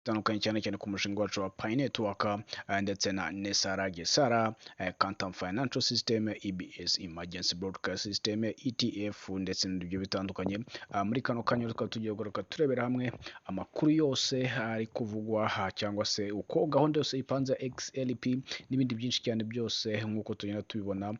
Bitandukanye, cyane cyane ku mushinga wacu wa Pi Network ndetse na Nesara Gesara, Quantum Financial System, EBS, Emergency Broadcast System, ETF, ndetse n'ibyo bitandukanye. Muri kano kanya tukaba tugiye kugaruka turebera hamwe amakuru yose ari kuvugwa cyangwa se uko gahunda yose ipanze, XRP n'ibindi byinshi cyane byose nk'uko tugenda tubibona,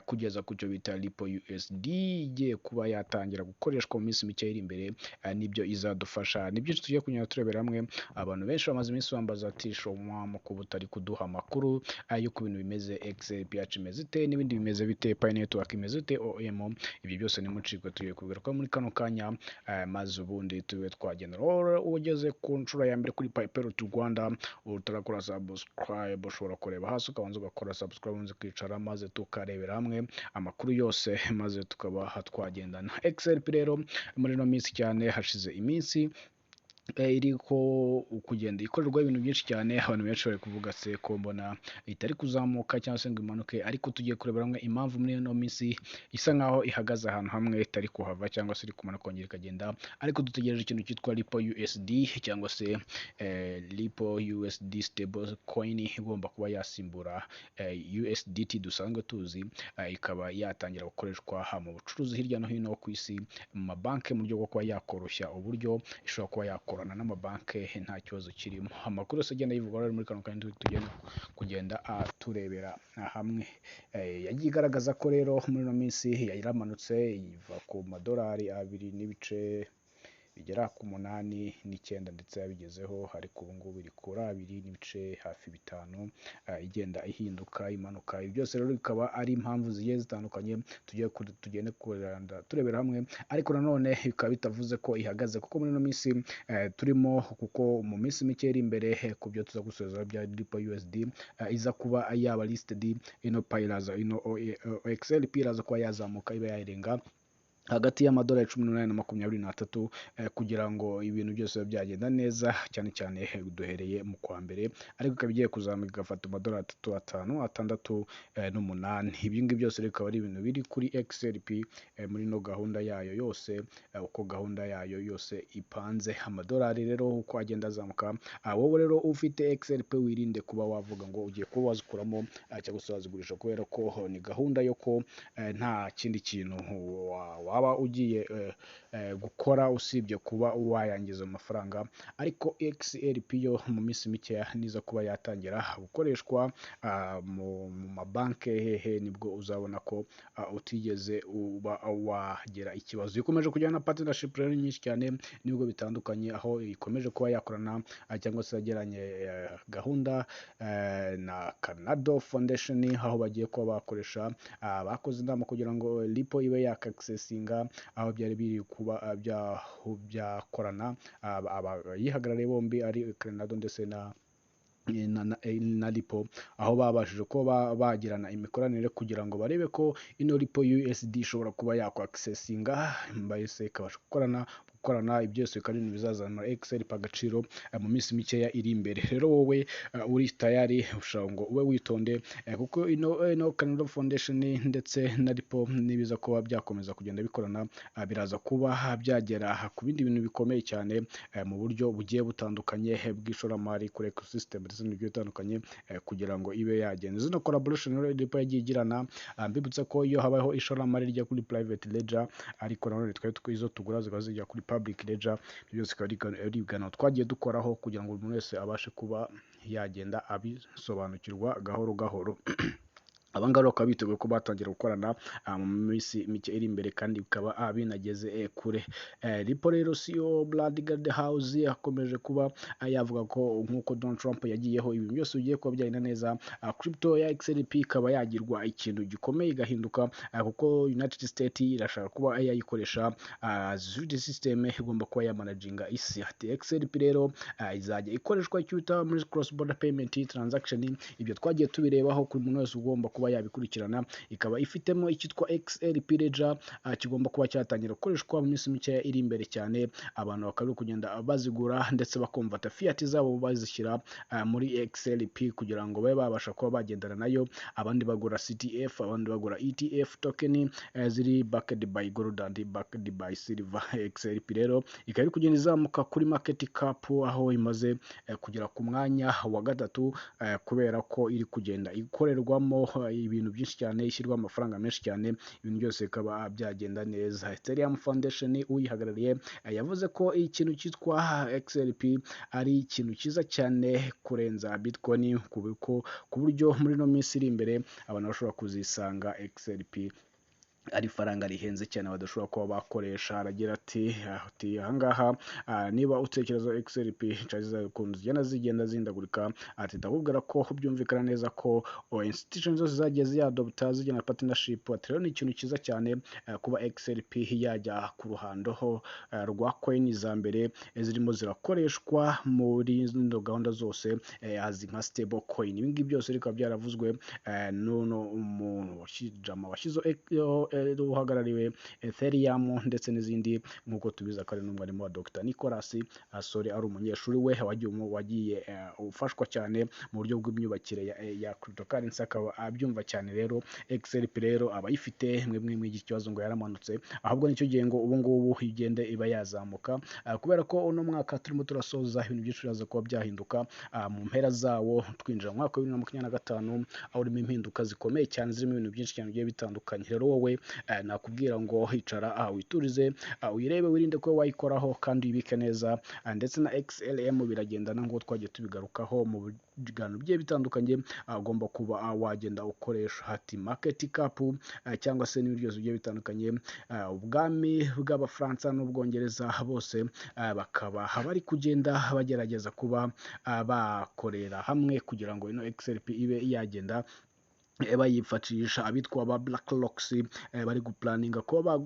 kugeza ku cyo bita Ripple USD igiye kuba yatangira gukoreshwa mu minsi mike iri imbere, n'ibyo izadufasha. Ni byinshi tugiye kugenda turebera hamwe. Abantu benshi bamaze iminsi bambaza ati: "Shomwa, kuba utari kuduha amakuru y'uko ibintu bimeze, XRP yacu imeze ite, n'ibindi bimeze bite, Pi Network imeze ite, OM?" Ibyo byose nimucikwe, tugiye kubigaruka muri kano kanya, maze ubundi tube twagenda. Wowe ugeze ku nshuro ya mbere kuri Pilot Rwanda utarakora subscribe, ushobora kureba hasi ukabanza ugakora subscribe, ubundi ukicara maze tukarebera hamwe amakuru yose, maze tukaba twagendana. XRP rero muri ino minsi cyane, hashize iminsi iri ko kugenda ikorerwa ibintu byinshi cyane. Abantu benshi bari kuvuga se ko mbona itari kuzamuka cyangwa se ngo imanuke, ariko tugiye kurebera hamwe impamvu muri ino minsi isa nkaho ihagaze ahantu hamwe, itari kuhava cyangwa se iri kumanuka kongera ikagenda. Ariko dutegereje ikintu cyitwa Ripple USD cyangwa se Ripple USD stable coin igomba kuba yasimbura USDT dusanzwe tuzi, ikaba yatangira gukoreshwa mu bucuruzi hirya no hino ku isi, mu mabanki, mu buryo bwo kuba yakoroshya uburyo ishobora kuba yakorana n'amabanki nta kibazo kirimo. Amakuru yose agenda yivugwa rero muri kano kanya tugenda kugenda turebera hamwe, yagiye igaragaza ko rero muri ino minsi yaramanutse iva ku madolari abiri n'ibice bigera ku munani n'icyenda, ndetse yabigezeho, ariko ubu ngubu iri kuri abiri n'ibice hafi bitanu, igenda ihinduka imanuka. Ibi byose rero bikaba ari impamvu zigiye zitandukanye tugiye tugende turebera hamwe, ariko nanone bikaba bitavuze ko ihagaze, kuko muri ino minsi turimo, kuko mu minsi mike iri imbere, ku byo tuza gusoza bya Ripple USD, iza kuba yaba listed, ino Pi iraza, ino XRP iraza kuba yazamuka, iba yarenga hagati y'amadolari 18 na 23, kugira ngo ibintu byose bibe byagenda neza, cyane cyane duhereye mu kwa mbere, ariko ikaba igiye kuzamuka igafata amadolari 3, 5, 6 n'umunani. Ibi ngibi byose bikaba ari ibintu biri kuri XRP, muri ino gahunda yayo yose, uko gahunda yayo yose ipanze. Amadolari rero uko agenda azamuka, wowe rero ufite XRP wirinde kuba wavuga ngo ugiye kuba wazikuramo cyangwa se wazigurisha, kubera ko ni gahunda yo ko nta kindi kintu waba ugiye gukora usibye kuba wayangiza amafaranga. Ariko XRP yo mu minsi mikeya niza kuba yatangira gukoreshwa mu mabanki hehe, nibwo uzabona ko utigeze uba wagira ikibazo. Ikomeje kujyana na partnership rero nyinshi cyane n'ibigo bitandukanye, aho ikomeje kuba yakorana cyangwa se yagiranye gahunda na Cardano Foundation, aho bagiye kuba bakoresha, bakoze inama kugira ngo Ripple ibe yakaccessinga aho byari biri kuba byakorana, abayihagarariye bombi ari Cardano ndetse na Ripple, aho babashije kuba bagirana imikoranire kugira ngo barebe ko ino Ripple USD ishobora kuba yakwaccessinga, mbese ikabasha gukorana. Ibyo byose bikaba ari ibintu bizazana XRP agaciro mu minsi mikeya iri imbere. Rero wowe uri tayari, ushobora ngo ube witonde, kuko ino Cardano Foundation ndetse na Ripple nibiza kuba byakomeza kugenda bikorana, biraza kuba byagera ku bindi bintu bikomeye cyane mu buryo bugiye butandukanye bw'ishoramari kuri ecosystem ndetse n'ibindi bigiye bitandukanye, kugira ngo ibe yagenda. Zino collaboration rero Ripple yagiye igirana, mbibutsa ko iyo habayeho ishoramari rijya kuri private ledger, ariko nanone twari izo tugura zikaba zijya kuri public ledger. Ibyo byose bikaba ari ibiganiro twagiye dukoraho kugira ngo buri muntu wese abashe kuba yagenda abisobanukirwa gahoro gahoro. Aba ngaba bakaba biteguye ko batangira gukorana mu minsi mike iri imbere, kandi bikaba binageze kure. Ripple rero, CEO Brad Garlinghouse akomeje kuba yavuga ko nk'uko Donald Trump yagiyeho, ibintu byose bigiye kuba byagenda neza, crypto ya XRP ikaba yagirwa ikintu gikomeye, igahinduka, kuko United States irashaka kuba yayikoresha security system igomba kuba yamanaginga isi. Ati XRP rero izajya ikoreshwa icyo bita muri cross border payment transaction. Ibyo twagiye tubirebaho kuri muntu wese ugomba kuba kuba yabikurikirana. Ikaba ifitemo icyitwa XRP Ledger, kigomba kuba cyatangira gukoreshwa mu minsi mikeya iri imbere cyane. Abantu bakaba bari kugenda bazigura ndetse baconverta fiat zabo bazishyira muri XRP kugira ngo babe babasha kuba bagendana nayo. Abandi bagura CTF, abandi bagura ETF token ziri backed by gold and backed by silver. XRP rero ikaba iri kugenda izamuka kuri market cap, aho imaze kugera ku mwanya wa gatatu, kubera ko iri kugenda ikorerwamo ibintu byinshi cyane, ishyirwamo amafaranga menshi cyane, ibintu byose bikaba byagenda neza. Ethereum Foundation, uyihagarariye yavuze ko ikintu cyitwa XRP ari ikintu cyiza cyane kurenza Bitcoin, ku buryo muri ino minsi iri imbere abantu bashobora kuzisanga XRP ari ifaranga rihenze cyane badashobora kuba bakoresha. Aragira ati ahangaha niba utekereza XRP ukuntu zigenda zihindagurika, ati ndakubwira ko byumvikana neza ko institution zose zagiye ziyadopta, zigena partnership. Ati rero ni ikintu cyiza cyane kuba XRP yajya ku ruhando rwa coin za mbere zirimo zirakoreshwa muri zino gahunda zose azi nka stable coin. Ibi ngibi byose bikaba byaravuzwe n'uno umuntu jama washyizeho, uhagarariwe Ethereum ndetse n'izindi. Nk'uko tubizi, akaba ari n'umwarimu wa Dr Nicolas Asore, ari umunyeshuri we wagiye ufashwa cyane mu buryo bw'imyubakire ya cryptocurrency, akaba abyumva cyane. Rero XRP rero abayifite mwe mwigira ikibazo ngo yaramanutse, ahubwo nicyo gihe ngo ubu ngubu igende iba yazamuka, kubera ko uno mwaka turimo turasoza ibintu byinshi biraza kuba byahinduka mu mpera zawo, twinjira mu mwaka wa 2025, aho urimo impinduka zikomeye cyane, zirimo ibintu byinshi cyane bigiye bitandukanye. Rero wowe nakubwira ngo hicara aha witurize, uyirebe, wirinde ko wayikoraho kandi uyibike neza. Ndetse na XLM biragendana nk'uko twagiye tubigarukaho mu biganiro bigiye bitandukanye. Ugomba kuba wagenda ukoresha hati market cap cyangwa se n'ibindi byose bigiye bitandukanye. Ubwami bw'Abafaransa n'Ubwongereza bose bakaba bari kugenda bagerageza kuba bakorera hamwe kugira ngo ino XRP ibe yagenda bayifashisha. Abitwa ba BlackRock bari guplaninga kuba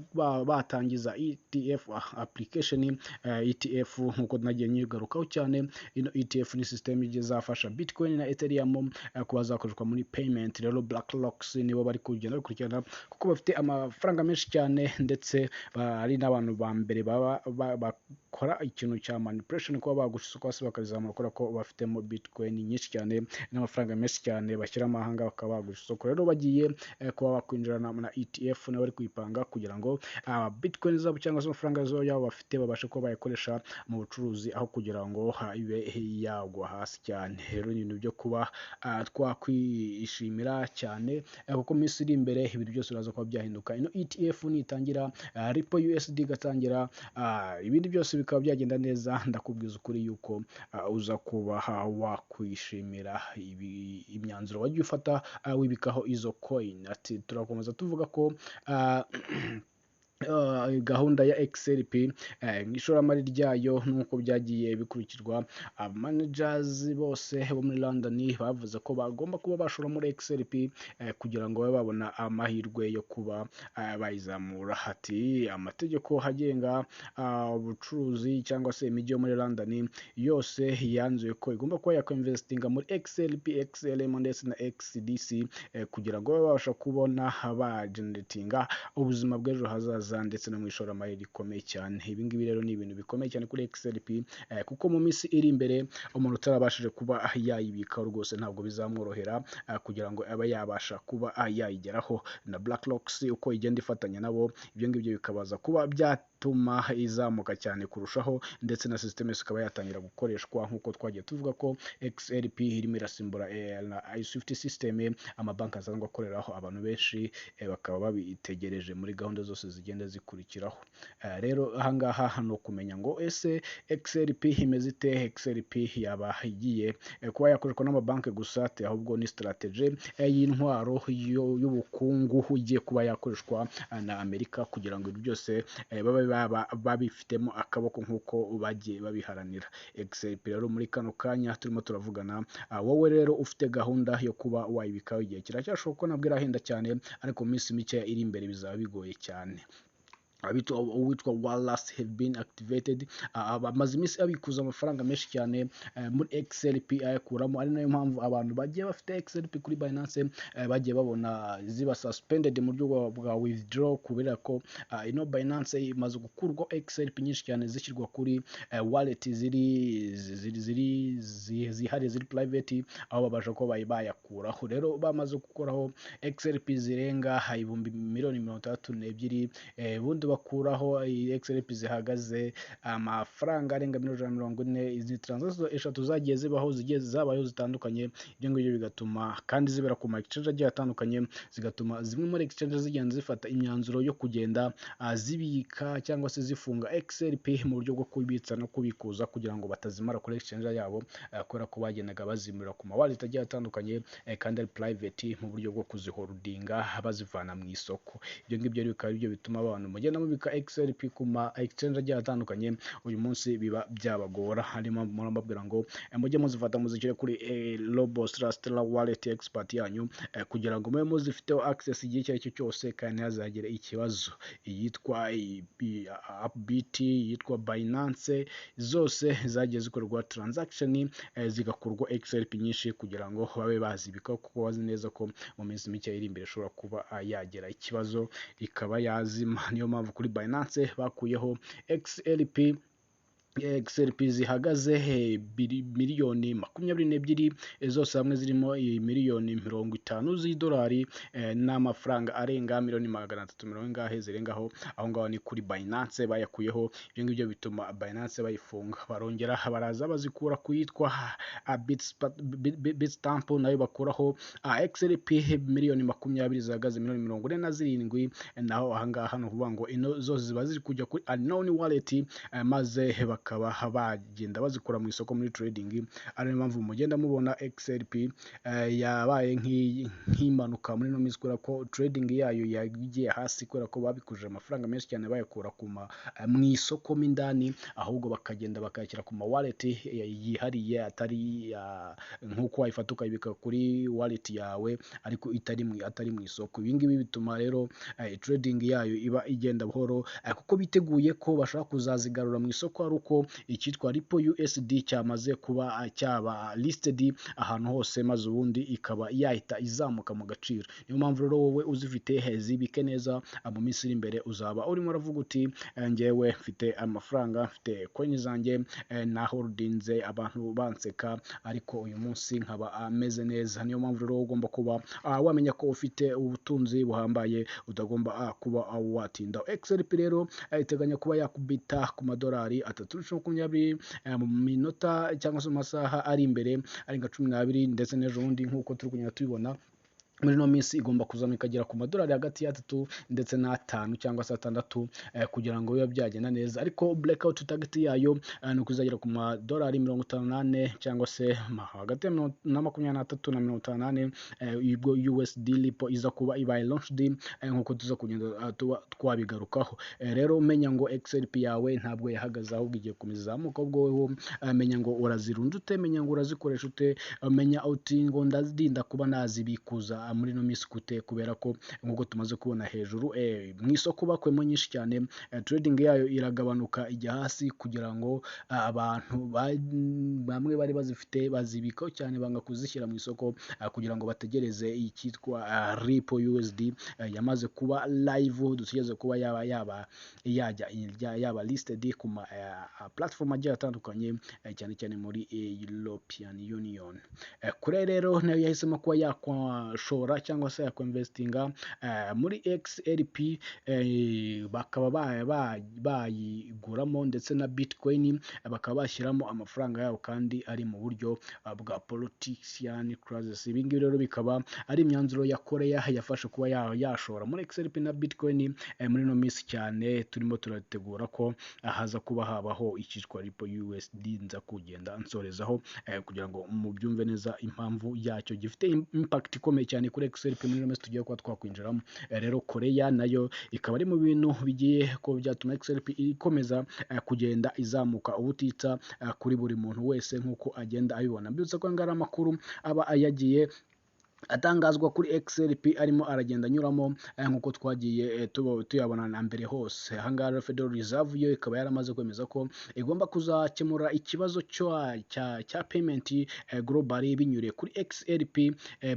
batangiza ETF application. ETF, nk'uko nagiye nyigarukaho cyane, ino ETF ni system izafasha Bitcoin na Ethereum kuba zakoreshwa muri payment. Rero BlackRock nibo bari kugenda bakurikirana kuko bafite amafaranga menshi cyane, ndetse ari n'abantu ba mbere baba bakora ikintu cya manipulation, kuba bagusha isoko hasi bakarizamura, kubera ko bafitemo Bitcoin nyinshi cyane n'amafaranga menshi cyane bashyira amahanga bakaba bagurisha isoko. Rero bagiye kuba bakwinjirana na ETF, nabo bari kuyipanga kugira ngo Bitcoin zabo cyangwa se amafaranga yabo bafite babashe kuba bayakoresha mu bucuruzi, aho kugira ngo ibe yagwa hasi cyane. Rero ni ibintu byo kuba twakwishimira cyane, kuko mu minsi iri imbere ibintu byose biraza kuba byahinduka. Ino ETF nitangira, Ripple USD igatangira, ibindi byose bikaba byagenda neza, ndakubwiza ukuri yuko uza kuba wakwishimira imyanzuro wagiye ufata wibikaho izo coin. Ati turakomeza tuvuga ko gahunda ya XRP mu ishoramari ryayo nk'uko byagiye bikurikirwa, managers bose bo muri London bavuze ko bagomba kuba bashora muri XRP kugira ngo babe babona amahirwe yo kuba bayizamura. Ati amategeko agenga ubucuruzi cyangwa se imijyi yo muri London yose yanzuye ko igomba kuba yakwinvestinga muri XRP, XLM ndetse na XDC kugira ngo babe babasha kubona bageneratinga ubuzima bw'ejo hazaza ndetse no mu ishoramari rikomeye cyane. Ibi ngibi rero ni ibintu bikomeye cyane kuri XRP, kuko mu minsi iri imbere umuntu utarabashije kuba yayibikaho rwose ntabwo bizamworohera kugira ngo abe yabasha kuba yayigeraho. Na BlackRock uko igenda ifatanya nabo, ibyo ngibyo bikabaza kuba byatuma izamuka cyane kurushaho, ndetse na system yose ikaba yatangira gukoreshwa, nk'uko twagiye tuvuga ko XRP irimo irasimbura na SWIFT system amabanki asanzwe akoreraho. Abantu benshi bakaba babitegereje muri gahunda zose zigenda zikurikiraho. Rero ahangaha ni ukumenya ngo ese XRP imeze ite? XRP yaba igiye kuba yakoreshwa n'amabanki gusa? Ati ahubwo ni strategy y'intwaro y'ubukungu igiye kuba yakoreshwa na Amerika kugira ngo ibi byose babe baba babifitemo akaboko nk'uko bagiye babiharanira. XRP rero muri kano kanya turimo turavugana, wowe rero ufite gahunda yo kuba wayibikaho, igihe kiracyashoboka, ko nabwo irahenda cyane, ariko mu minsi mike iri imbere bizaba bigoye cyane. Abitwa uwitwa Wallace have been activated. Bamaze iminsi abikuza amafaranga menshi cyane muri XRP ayakuramo, ari nayo mpamvu abantu bagiye bafite XRP kuri Binance bagiye babona ziba suspended mu buryo bwa withdraw, kubera ko ino Binance imaze gukurwaho XRP nyinshi cyane, zishyirwa kuri wallet ziri zihariye, ziri private, aho babasha kuba bayakuraho. Rero bamaze gukuraho XRP zirenga 62 miliyoni, ubundi bakuraho iyi XRP zihagaze amafaranga arenga miliyoni 140. Izi transaction eshatu zagiye zibaho, zigiye zabayeho zitandukanye, ibyo ngibyo bigatuma kandi zibera ku ma exchange agiye atandukanye, zigatuma zimwe muri exchange zigenda zifata imyanzuro yo kugenda zibika cyangwa se zifunga XRP mu buryo bwo kubitsa no kubikuza, kugira ngo batazimara kuri exchange yabo, kubera ko bagendaga bazimurira ku ma wallet agiye atandukanye kandi ari private, mu buryo bwo kuziholdinga bazivana mu isoko. Ibyo ngibyo rero bikaba aribyo bituma abantu mugenda mubika XRP ku ma exchange agiye atandukanye uyu munsi biba byabagora. Harimo murambabwira ngo mujye muzifata muzishyire kuri Robos Stellar Wallet Expert yanyu, kugira ngo mube muzifiteho access igihe icyo ari cyo cyose kandi ntihazagire ikibazo. Iyitwa Upbit, iyitwa Binance, zose zagiye zikorwa transaction, zigakurwa XRP nyinshi kugira ngo babe bazibika, kuko bazi neza ko mu minsi mike iri imbere ishobora kuba yagira ikibazo ikaba yazima. Niyo mpamvu kuri Binance bakuyeho XRP zihagaze miliyoni 22, zose hamwe zirimo miliyoni 50 z'idolari n'amafaranga arenga miliyoni 300 ingahe zirengaho aho ngaho. Ni kuri Binance bayakuyeho. Ibyo ngibyo bituma Binance bayifunga, barongera baraza bazikura ku yitwa Bitstamp, nayo bakuraho XRP miliyoni 20 zihagaze miliyoni 47. Naho ahangaha ni ukuvuga ngo ino zose ziba ziri kujya kuri unknown wallet, maze bakaba bagenda bazikura mu isoko muri trading. Ari niyo mpamvu mugenda mubona XRP yabaye nk'impanuka muri ino minsi, kubera ko trading yayo yagiye hasi, kubera ko babikuje amafaranga menshi cyane bayakura mu isoko mo indani, ahubwo bakagenda bakayashyira ku ma wallet yihariye, atari nk'uko wayifata ukayibika kuri wallet yawe ariko atari mu isoko. Ibi ngibi bituma rero trading yayo iba igenda buhoro, kuko biteguye ko bashaka kuzazigarura mu isoko ari uko icyitwa Ripple USD cyamaze kuba cyaba listed ahantu hose, maze ubundi ikaba yahita izamuka mu gaciro. Niyo mpamvu rero wowe uzifite zibike neza, mu minsi iri imbere uzaba urimo uravuga uti: "Njyewe mfite amafaranga, mfite coin zanjye, na holdinze abantu banseka, ariko uyu munsi nkaba ameze neza." Niyo mpamvu rero ugomba kuba wamenya ko ufite ubutunzi buhambaye utagomba kuba watinda. XRP rero iteganya kuba yakubita ku madolari 3.20 mu minota cyangwa se mu masaha ari imbere arenga 12, ndetse n'ejo bundi nk'uko turi kugenda tubibona muri ino minsi, igomba kuzamuka ikagera ku madolari hagati y'atatu ndetse n'atanu cyangwa se atandatu, kugira ngo bibe byagenda neza. Ariko breakout target yayo ni ukuzagera ku madolari 54 cyangwa se hagati ya na 23 na 54, ubwo USD Ripple iza kuba ibaye launched, nk'uko tuza kugenda tuba twabigarukaho. Rero menya ngo XRP yawe ntabwo yahagaze, ahubwo igiye gukomeza izamuka. Ubwo wowe menya ngo urazirunda ute, menya ngo urazikoresha ute, menya uti ngo ndazinda kuba nazibikuza muri ino minsi gute, kubera ko nk'uko tumaze kubona hejuru, mu isoko bakuyemo nyinshi cyane, trading yayo iragabanuka, ijya hasi, kugira ngo abantu bamwe bari bazifite bazibikaho cyane, banga kuzishyira mu isoko, kugira ngo bategereze icyitwa Ripple USD yamaze kuba live, dutegereze kuba yaba yajya yaba listed ku ma platform agiye atandukanye, cyane cyane muri European Union. Kure rero nayo yahisemo kuba yakwashora cyangwa se yakwinvestinga muri XRP, bakaba bayiguramo ndetse na Bitcoin, bakaba bashyiramo amafaranga yabo kandi ari mu buryo bwa politician crisis. Ibi ngibi rero bikaba ari imyanzuro ya Korea yafashe kuba yashora muri XRP na Bitcoin muri ino minsi cyane turimo turategura ko haza kuba habaho icyitwa Ripple USD. Nza kugenda nsorezaho kugira ngo mubyumve neza impamvu yacyo gifite impact ikomeye cyane kuri XRP muri ino minsi tugiye kuba twakwinjiramo. Rero Korea nayo ikaba ari mu bintu bigiye ko byatuma XRP ikomeza kugenda izamuka ubutitsa kuri buri muntu wese nk'uko agenda abibona. Mbibutsa ko aya ngaya ari amakuru aba yagiye Atangazwa kuri XRP arimo aragenda anyuramo, nk'uko twagiye tuyabona na mbere hose. Ahangaha rero Federal Reserve yo ikaba yaramaze kwemeza ko igomba kuzakemura ikibazo cya payment globally binyuriye kuri XRP,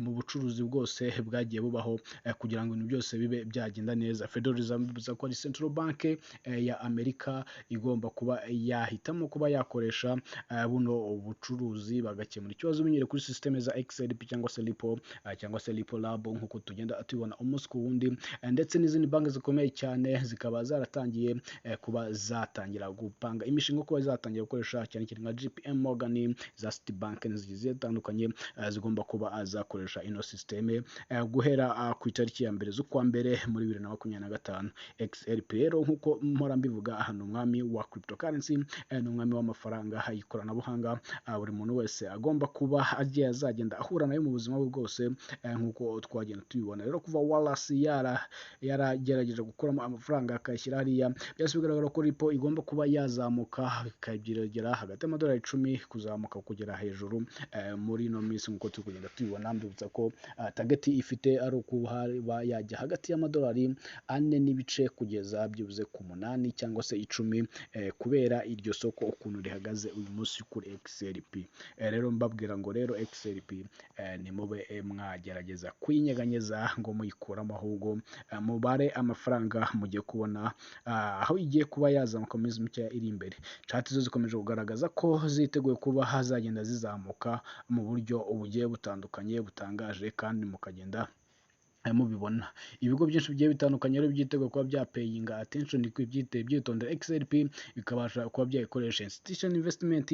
mu bucuruzi bwose bwagiye bubaho, kugira ngo ibintu byose bibe byagenda neza. Federal Reserve bivuze ko ari central bank ya Amerika igomba kuba yahitamo kuba yakoresha buno bucuruzi, bagakemura ikibazo binyuriye kuri system za XRP cyangwa se Ripple, cyangwa se Ripple Lab, nk'uko tugenda tubibona umunsi ku wundi, ndetse n'izindi banki zikomeye cyane zikaba zaratangiye kuba zatangira gupanga imishinga kuba zatangira gukoresha, cyane cyane nka JPM Morgan, za Citibank n'izindi zitandukanye, zigomba kuba zakoresha ino system guhera ku itariki ya 1 z'ukwa mbere muri 2025. XRP rero, nk'uko mpora mbivuga aha, ni umwami wa cryptocurrency, ni umwami w'amafaranga y'ikoranabuhanga, buri muntu wese agomba kuba agiye azagenda ahura nayo mu buzima bwe bwose, nk'uko twagenda tubibona. Rero kuva Wallace yaragerageje gukuramo amafaranga akayashyira hariya, byose bigaragara ko Ripple igomba kuba yazamuka ikagera hagati y'amadolari 10 kuzamuka kugera hejuru muri ino minsi, nk'uko turi kugenda tubibona. Mbibutsa ko target ifite ari ukuba yajya hagati y'amadolari 4 n'ibice kugeza byibuze ku 8 cyangwa se 10, kubera iryo soko ukuntu rihagaze uyu munsi kuri XRP. Rero mbabwira ngo rero XRP, nimube mwagerageza kuyinyeganyeza ngo muyikuramo, ahubwo mubare amafaranga mugiye kubona aho igiye kuba yazamuka mu minsi mike iri imbere. Chart zo zikomeje kugaragaza ko ziteguye kuba hazagenda zizamuka mu buryo bugiye butandukanye butangaje, kandi mukagenda mubibona. Ibigo byinshi bigiye bitandukanye rero byiteguye kuba byapayinga attention, byitondera XRP, bikabasha kuba byayikoresha. Institution investment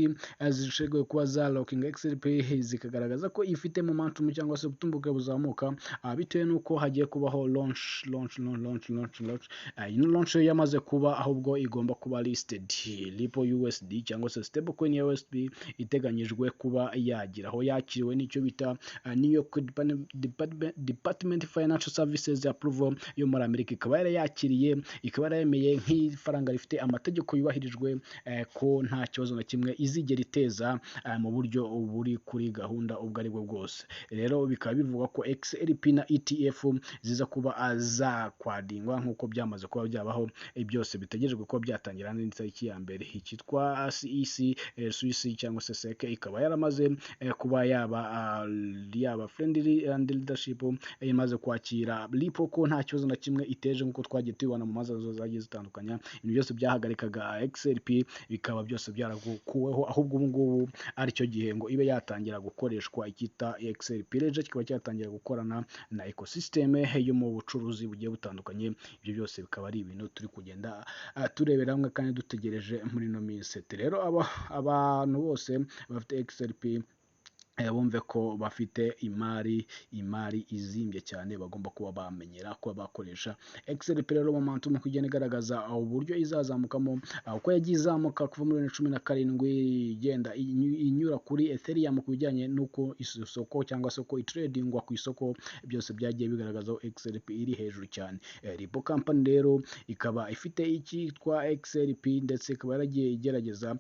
zishinzwe kuba za locking XRP zikagaragaza ko ifite momentum cyangwa se ubutumbuke buzamuka, bitewe n'uko hagiye kubaho launch, launch, launch, launch, launch, launch. Ino launch yo yamaze kuba, ahubwo igomba kuba listed. Ripple USD cyangwa se stablecoin ya USD iteganyijwe kuba yagira aho yakiriwe n'icyo bita New York Department Financial Services approval yo muri Amerika, ikaba yarayakiriye, ikaba yarayemeye nk'ifaranga rifite amategeko yubahirijwe, ko nta kibazo na kimwe izigera iteza mu buryo buri kuri gahunda ubwo ari bwo bwose. Rero bikaba bivugwa ko XRP na ETF ziza kuba zakwadingwa nk'uko byamaze kuba byabaho. Byose bitegerejwe kuba byatangira n'itariki ya 1. Icyitwa CEC Swiss cyangwa se SEC ikaba yaramaze kuba yaba friendly and leadership, imaze kwakira Ripple ko nta kibazo na kimwe iteje, nk'uko twagiye tubibona mu manza zagiye zitandukanya. Ibintu byose byahagarikaga XRP bikaba byose byarakuweho, ahubwo ubu ngubu aricyo gihe ngo ibe yatangira gukoreshwa. Icyita XRP Ledger kikaba cyatangira gukorana na ecosystem yo mu bucuruzi bugiye butandukanye. Ibyo byose bikaba ari ibintu turi kugenda turebera hamwe kandi dutegereje muri ino minsi. Rero abantu bose bafite XRP bumve ko bafite imari izimbye cyane, bagomba kuba bamenyera kuba bakoresha XRP. Rero momentum uko igenda igaragaza uburyo izazamukamo, uko yagiye izamuka kuva muri 2017 igenda inyura kuri Ethereum ku bijyanye n'uko isoko cyangwa se uko itradingwa ku isoko, byose byagiye bigaragaza ko XRP iri hejuru cyane. Ripple company rero ikaba ifite icyitwa XRP, ndetse ikaba yaragiye igerageza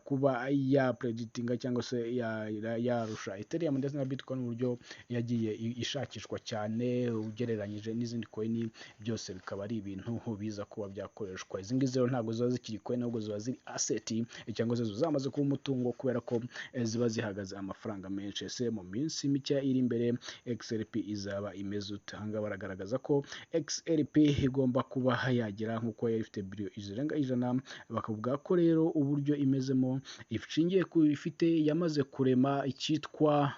kuba ya predictinga cyangwa se yarusha Ethereum ndetse na Bitcoin uburyo yagiye ishakishwa cyane ugereranyije n'izindi coin. Byose bikaba ari ibintu biza kuba byakoreshwa. Izi ngizi rero ntabwo ziba zikiri coin, ahubwo ziba ziri asset cyangwa se zamaze kuba umutungo, kubera ko ziba zihagaze amafaranga menshi. Ese mu minsi mike iri imbere XRP izaba imeze ute? Aha ngaha baragaragaza ko XRP igomba kuba yagera nk'uko yari ifite biliyo zirenga 100. Bakavuga ko rero uburyo imezemo ishingiye ku ifite yamaze kurema icyitwa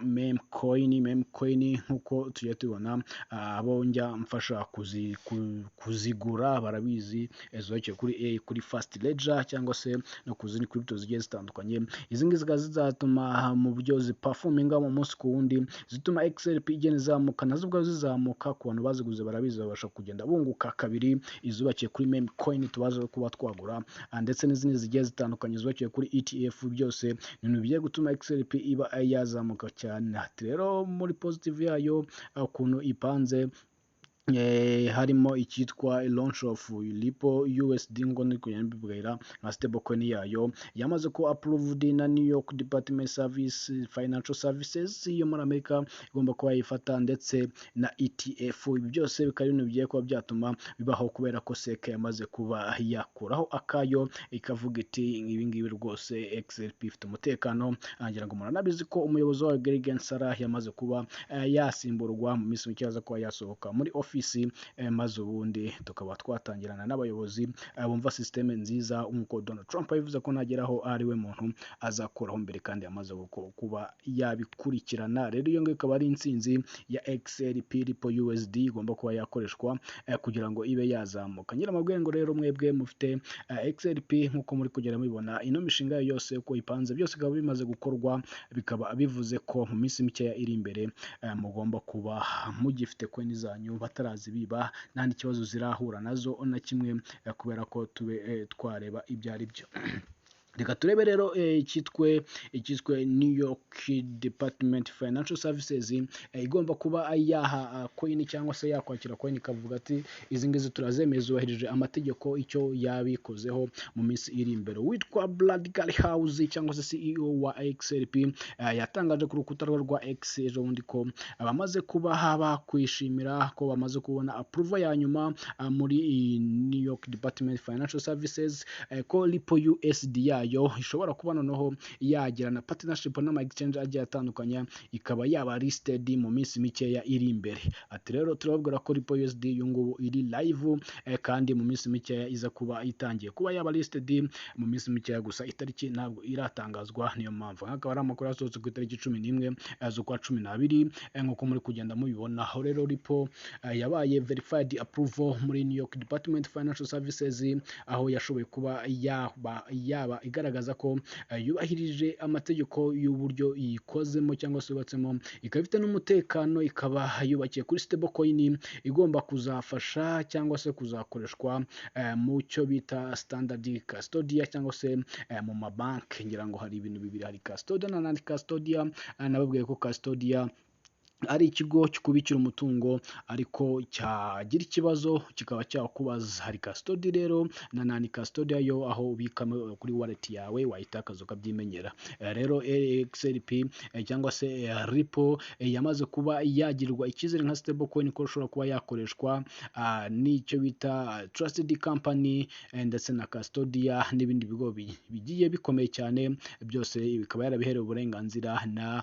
meme coin. Meme coin, nk'uko tujya tubibona, abo njya mfasha kuzigura barabizi, zubakiye kuri Fast Ledger cyangwa se no ku zindi crypto zigiye zitandukanye. Izi ngizi zikaba zizatuma mu buryo ziperforminga mu munsi ku wundi, zituma XRP igenda izamuka, nazo ubwazo zizamuka. Ku bantu baziguze barabizi, babasha kugenda bunguka kabiri. Izubakiye kuri meme coin tubaza kuba twagura, ndetse n'izindi zigiye zitandukanye zubakiye kuri ETF, byose ni ibintu bigiye gutuma XRP iba yazamuka cyane. Ati rero muri positive yayo ukuntu ipanze. Harimo icyitwa launch of Ripple USD, ngo ndi kugenda mbibwira nka stablecoin yayo yamaze ko approved na New York Department Service Financial Services yo muri Amerika, igomba kuba yayifata, ndetse na ETF. Ibi byose bikaba ari ibintu bigiye kuba byatuma bibaho kubera ko SEC yamaze kuba yakuraho akayo, ikavuga iti: "Ibi ngibi rwose XRP ifite umutekano." Ngira ngo muranabizi ko umuyobozi wayo Gary Gensler yamaze kuba yasimburwa, mu minsi mike aza kuba yasohoka muri ofisi, maze ubundi tukaba twatangirana n'abayobozi bumva système nziza, nk'uko Donald Trump yabivuze ko nageraho ari we muntu azakuraho mbere, kandi yamaze kuba yabikurikirana. Rero iyo ngiyo ikaba ari intsinzi ya XRP Ripple USD igomba kuba yakoreshwa kugira ngo ibe yazamuka. Nyiramabwire ngo rero mwebwe mufite XRP, nk'uko muri kugenda mubibona ino mishinga yose uko ipanze, byose bikaba bimaze gukorwa, bikaba bivuze ko mu minsi mikeya iri imbere mugomba kuba mugifite coin zanyu batarazibiba, nta n'ikibazo zirahura nazo na kimwe, kubera ko tube twareba ibyo ari byo. Reka turebe rero icyitwe New York Department Financial Services, igomba kuba yaha coin cyangwa se yakwakira coin, ikavuga ati: "Izi ngizi turazemeye, zubahirije amategeko." Icyo yabikozeho mu minsi iri imbere, witwa Brad Garlinghouse cyangwa se CEO wa XRP, yatangaje ku rukuta rwe rwa X ejo bundi ko bamaze kuba bakwishimira ko bamaze kubona approval ya nyuma muri New York Department Financial Services, ko Ripple USD yayo ishobora kuba noneho yagirana partnership n'ama exchange agiye atandukanye, ikaba yaba listed mu minsi mikeya iri imbere. Ati: "Rero turababwira ko Ripple USD uyu ngubu iri live, kandi mu minsi mikeya iza kuba itangiye kuba yaba listed mu minsi mikeya, gusa itariki ntabwo iratangazwa." Niyo mpamvu akaba ari amakuru yasohotse ku itariki 11 z'ukwa 12, nk'uko muri kugenda mubibona. Aho rero Ripple yabaye verified approval muri New York Department Financial Services, aho yashoboye kuba yaba igaragaza ko yubahirije amategeko y'uburyo yikozemo cyangwa se yubatsemo, ikaba ifite n'umutekano, ikaba yubakiye kuri stable coin igomba kuzafasha cyangwa se kuzakoreshwa mu cyo bita standard custodian cyangwa se mu mabanki. Ngira ngo hari ibintu bibiri, hari custodian na non custodian. Nababwiye ko custodian ari ikigo kikubikira umutungo, ariko cyagira ikibazo kikaba cyakubaza. Hari custody rero na non custody yo aho ubika kuri wallet yawe, wayitakaza ukabyimenyera. Rero XRP cyangwa se Ripple yamaze kuba yagirirwa icyizere nka stable coin, ko ishobora kuba yakoreshwa n'icyo bita trusted company, ndetse na custodian n'ibindi bigo bigiye bikomeye cyane, byose bikaba yarabiherewe uburenganzira na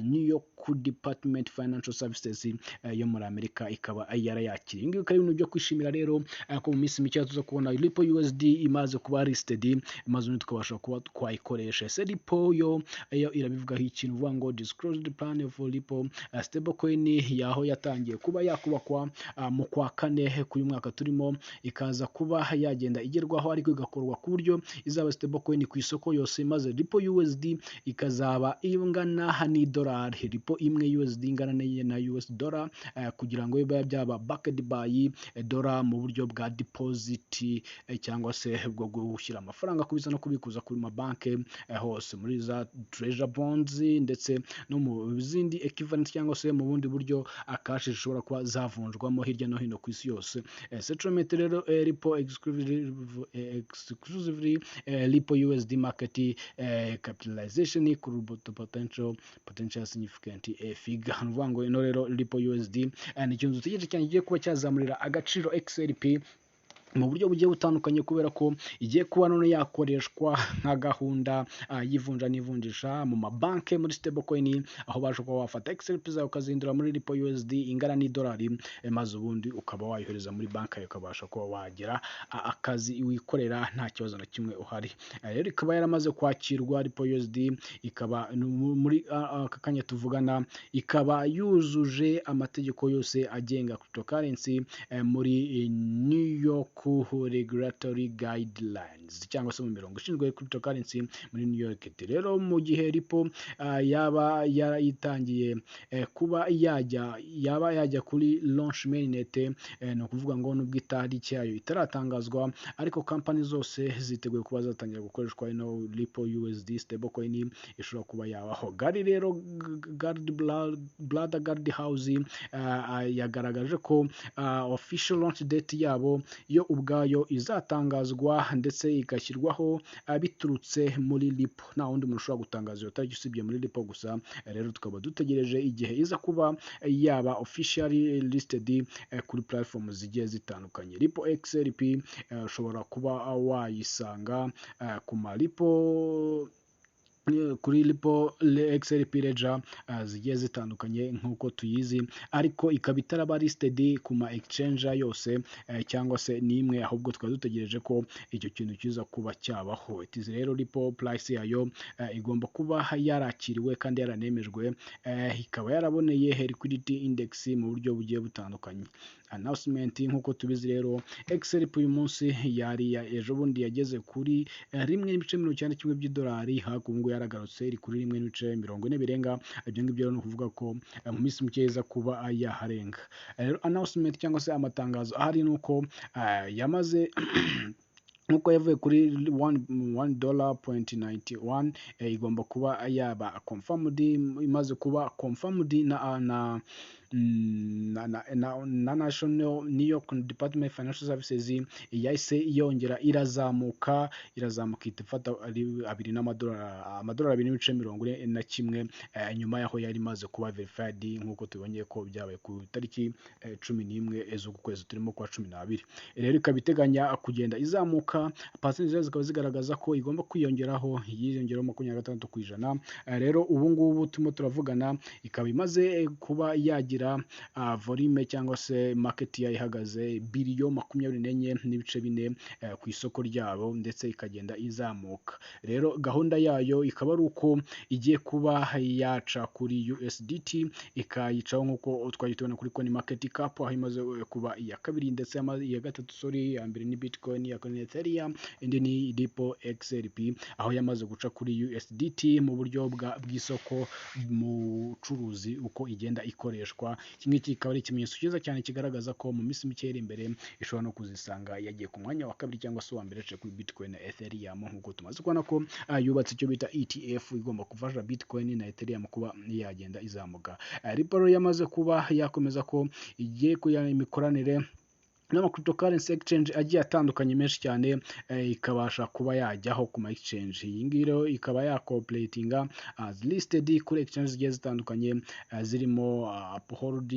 New York Department Financial Services yo muri Amerika, ikaba yarayakiriye. Ibi ngibi bikaba ari ibintu byo kwishimira rero, ko mu minsi mike tuza kubona Ripple USD imaze kuba listed, maze ubundi tukabasha kuba twayikoresha. Ese Ripple yo irabivugaho ikintu? Uvuga ngo disclosed plan for Ripple stable coin yaho yatangiye kuba yakubakwa mu kwa kane k'uyu mwaka turimo, ikaza kuba yagenda igerwaho, ariko igakorwa ku buryo izaba stable coin ku isoko yose, maze Ripple USD ikazaba ingana n'idolari, Ripple imwe USD ingana na US dollar, kugira ngo bibe byaba backed by dollar mu buryo bwa deposit, cyangwa se bwo gushyira amafaranga, kubitsa no kubikuza kuri mabanki hose, muri za treasury bonds ndetse no mu zindi equivalent, cyangwa se mu bundi buryo cash zishobora kuba zavunjwamo hirya no hino ku isi yose. Settlement rero Ripple exclusively Ripple USD market capitalization could potential significant figure. Ni ukuvuga ngo ino rero Ripple USD ni ikintu dutegereje cyane kigiye kuba cyazamurira agaciro XRP mu buryo bugiye butandukanye, kubera ko igiye kuba none yakoreshwa nka gahunda y'ivunja n'ivunjisha mu mabanki muri stable coin, aho baje kuba wafata XRP zawe ukazihindura muri Ripple USD ingana n'idolari, maze ubundi ukaba wayohereza muri banki, ukabasha kuba wagira akazi wikorera nta kibazo na kimwe uhari. Rero ikaba yaramaze kwakirwa Ripple USD, ikaba muri aka kanya tuvugana ikaba yujuje amategeko yose agenga cryptocurrency muri New York Regulatory Guidelines, cyangwa se mu mirongo ishinzwe cryptocurrency muri New York. Rero mu gihe Ripple yaba yarayitangiye kuba yajya, yaba yajya kuri launch mainnet, ni ukuvuga ngo nubwo itariki yayo itaratangazwa, ariko company zose ziteguye kuba zatangira gukoreshwa ino Ripple USD stablecoin ishobora kuba yabaho. Gary rero Gard Brother Gardhouse yagaragaje ko official launch date yabo yo ubwayo izatangazwa ndetse igashyirwaho biturutse muri Ripple. Nta wundi muntu ushobora gutangaza iyo tariki usibye muri Ripple gusa. Rero tukaba dutegereje igihe iza kuba yaba officially listed kuri platform zigiye zitandukanye. Ripple XRP ushobora kuba wayisanga ku ma Ripple, kuri Ripple XRP Ledger zigiye zitandukanye nk'uko tuyizi, ariko ikaba itaraba listed ku ma exchange yose cyangwa se n'imwe, ahubwo tukaba dutegereje ko icyo kintu kiza kuba cyabaho. It is rero Ripple price yayo igomba kuba yarakiriwe kandi yaranemejwe, ikaba yaraboneye liquidity index mu buryo bugiye butandukanye. Announcement, nk'uko tubizi rero, XRP uyu munsi yari ya ejo bundi yageze kuri 1.91 by'idolari, haku ubu ngubu yaragarutse iri kuri 1.40 birenga. Ibyo ngibyo rero ni ukuvuga ko mu minsi mike iza kuba yaharenga. Rero announcement cyangwa se amatangazo ahari ni uko yamaze, nkuko yavuye kuri $1.91, igomba kuba yaba confirmed, imaze kuba confirmed na National New York Department of Financial Services, yahise yongera irazamuka, irazamuka ihita ifata abiri n'amadolari, amadolari 2.41, nyuma yaho yari imaze kuba verified, nk'uko tubonye ko byabaye ku itariki 11 z'uku kwezi turimo kwa 12. Rero ikaba iteganya kugenda izamuka, percentage zikaba zigaragaza ko igomba kwiyongeraho, yiyongeraho 26%. Rero ubu ngubu turimo turavugana ikaba imaze kuba yagira volume cyangwa se market yayo ihagaze biliyo 24.4 ku isoko ryabo, ndetse ikagenda izamuka. Rero gahunda yayo ikaba ari uko igiye kuba yaca kuri USDT, ikayicaho nk'uko twagiye tubona kuri Coin Market Cap, aho imaze kuba iya kabiri ndetse iya gatatu, sorry, iya mbere ni Bitcoin, iya kabiri ni Ethereum, indi ni Ripple XRP, aho yamaze guca kuri USDT mu buryo bw'isoko mu bucuruzi uko igenda ikoreshwa. Iki ngiki kikaba ari ikimenyetso cyiza cyane kigaragaza ko mu minsi mike iri imbere ishobora no kuzisanga yagiye ku mwanya wa kabiri cyangwa se uwa mbere, yaciye kuri Bitcoin na Ethereum, nk'uko tumaze kubona ko yubatse icyo bita ETF igomba gufasha Bitcoin na Ethereum kuba yagenda izamuka. Ripple rero yamaze kuba yakomeza ko igiye kuya imikoranire n'ama cryptocurrency exchange agiye atandukanye menshi cyane, ikabasha kuba yajyaho ku ma exchange. Iyi ngiyi rero ikaba yakooperatinga as listed kuri exchange zigiye zitandukanye, zirimo Uphold,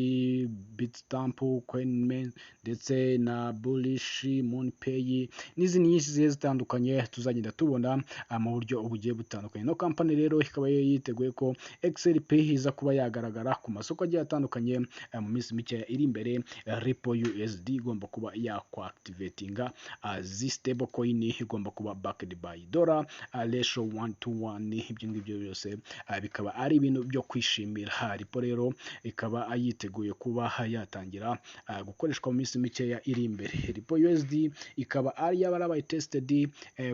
Bitstamp, Coinman ndetse na Bullish, MoonPay n'izindi nyinshi zigiye zitandukanye tuzagenda tubona mu buryo bugiye butandukanye. No company rero ikaba yiteguye ko XRP iza kuba yagaragara ku masoko agiye atandukanye mu minsi mike iri imbere. Ripple USD igomba kuba yakwaactivatinga as stable coin igomba kuba backed by dollar ratio 1 to 1. Ibyo ngibyo byose bikaba ari ibintu byo kwishimira. Ripple rero ikaba yiteguye kuba yatangira gukoreshwa mu minsi mikeya iri imbere. Ripple USD ikaba ari yarabaye tested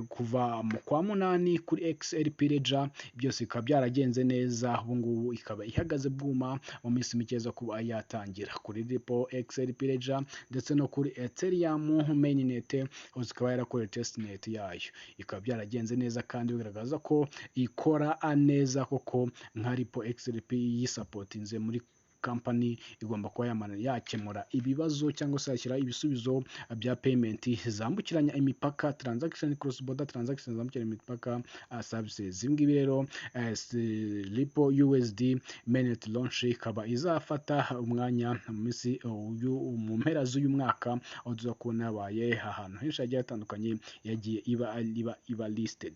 kuva mu kwa munani kuri XRP Ledger, byose bikaba byaragenze neza. Ubu ngubu ikaba ihagaze bwuma, mu minsi mike iza kuba yatangira kuri Ripple XRP Ledger ndetse no kuri Ethereum mainnet hose ikaba yarakoreye testnet yayo, ikaba byaragenze neza kandi bigaragaza ko ikora neza koko nka Ripple XRP yisapotinze muri company igomba kuba yamara yakemura ibibazo cyangwa se yashyira ibisubizo bya payment zambukiranya imipaka, transaction, cross border transaction zambukiranya imipaka, services. Ibi ngibi rero, Ripple USD mainnet launch ikaba izafata umwanya mu minsi uyu, mu mpera z'uyu mwaka, aho tuza kubona yabaye ahantu henshi hagiye hatandukanye yagiye iba listed.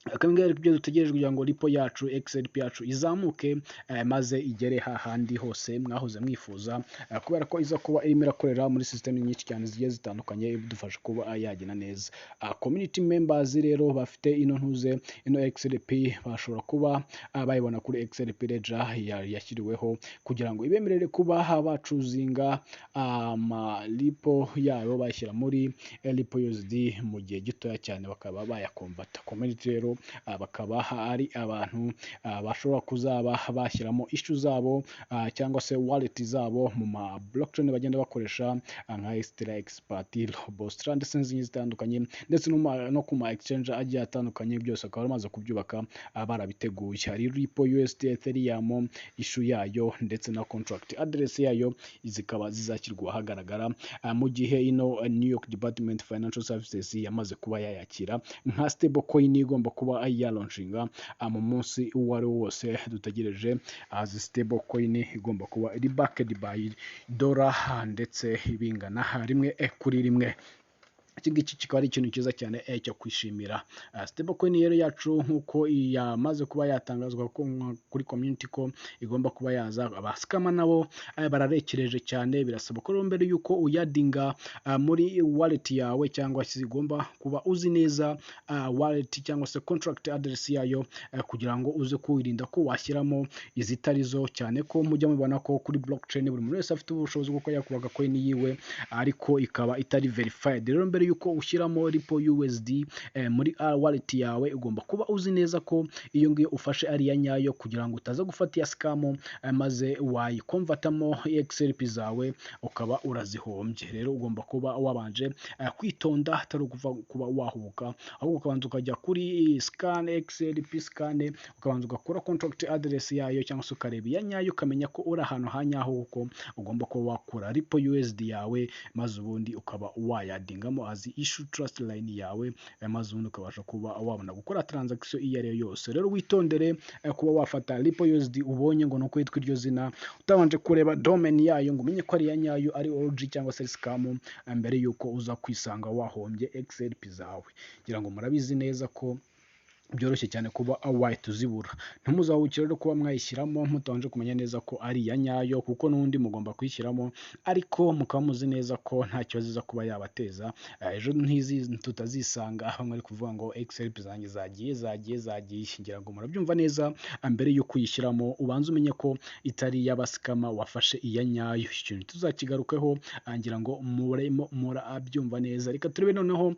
Akaba ngaba ibyo dutegereje kugira ngo Ripple yacu, XRP yacu izamuke, maze igere hahandi hose mwahoze mwifuza, kubera ko iza kuba irimo irakorera muri system nyinshi cyane zigiye zitandukanye, idufasha kuba yagenda neza. Community members rero bafite ino ntuze, ino XRP, bashobora kuba bayibona kuri XRP Ledger yashyiriweho kugira ngo ibemerere kuba bachoosinga ama Ripple yabo bayashyira muri Ripple USD mu gihe gitoya cyane, bakaba bayaconverta. Community rero bakaba ari abantu bashobora kuzaba bashyiramo issue zabo cyangwa se wallet zabo mu ma blockchain bagenda bakoresha nka Stellar, Expert, Robusta ndetse n'izindi zitandukanye, ndetse no ku ma exchange agiye atandukanye. Byose bakaba bamaze kubyubaka, barabiteguye. Hari Ripple USD Ethereum issue yayo ndetse na contract address yayo zikaba zizashyirwa ahagaragara mu gihe ino New York Department Financial Services yamaze kuba yayakira nka stable coin igomba kuba yalaunchinga mu munsi uwo ari wo wose. Dutegereje as stable coin igomba kuba iri backed by dollar ndetse bingana 1 kuri 1. Iki ngiki kikaba ari ikintu cyiza cyane cyo kwishimira. Stable coin rero yacu, nk'uko yamaze kuba yatangazwa kuri community ko igomba kuba yaza, abascammer nabo bararekereje cyane. Birasaba ko rero mbere yuko uyaddinga muri wallet yawe cyangwa se igomba kuba uzi neza wallet cyangwa se contract address yayo, kugira ngo uze kwirinda ko washyiramo izitari zo, cyane ko mujya mubona ko kuri blockchain buri muntu wese afite ubushobozi bwo kuba yakubaka coin yiwe ariko ikaba itari verified. Rero mbere yuko ushyiramo Ripple USD muri wallet yawe, ugomba kuba uzi neza ko iyo ngiyo ufashe ari iya nyayo, kugira ngo utaza gufata iya scam, maze wayiconvertamo XRP zawe ukaba urazihombye. Rero ugomba kuba wabanje kwitonda, atari ukuva kuba wahubuka, ahubwo ukabanza ukajya kuri scan, XRP scan, ukabanza ugakora contract address yayo cyangwa se ukareba iya nyayo, ukamenya ko uri ahantu ha nyaho, kuko ugomba kuba wakura Ripple USD yawe, maze ubundi ukaba wayaddingamo as issue trust line yawe, maze ubundi ukabasha kuba wabona gukora transaction iyo ari yo yose. Rero witondere kuba wafata Ripple USD ubonye ngo nuko yitwa iryo zina, utabanje kureba domain yayo ngo umenye ko ari iya nyayo, ari OG cyangwa se scam, mbere yuko uza kwisanga wahombye XRP zawe. Ngira ngo murabizi neza ko byoroshye cyane kuba wahita uzibura. Ntimuzahukire rero kuba mwayishyiramo mutabanje kumenya neza ko ari iya nyayo, kuko n'undi mugomba kuyishyiramo ariko mukaba muzi neza ko nta kibazo iza kuba yabateza. Ejo ntizi tutazisanga bamwe bari kuvuga ngo XRP zanjye zagiye, zagiye, zagiye. Ngira ngo murabyumva neza. Mbere y'uko uyishyiramo, ubanze umenye ko itari iy'abascammer, wafashe iya nyayo. Iki kintu tuzakigarukeho. Ngira ngo murimo murabyumva neza. Reka turebe noneho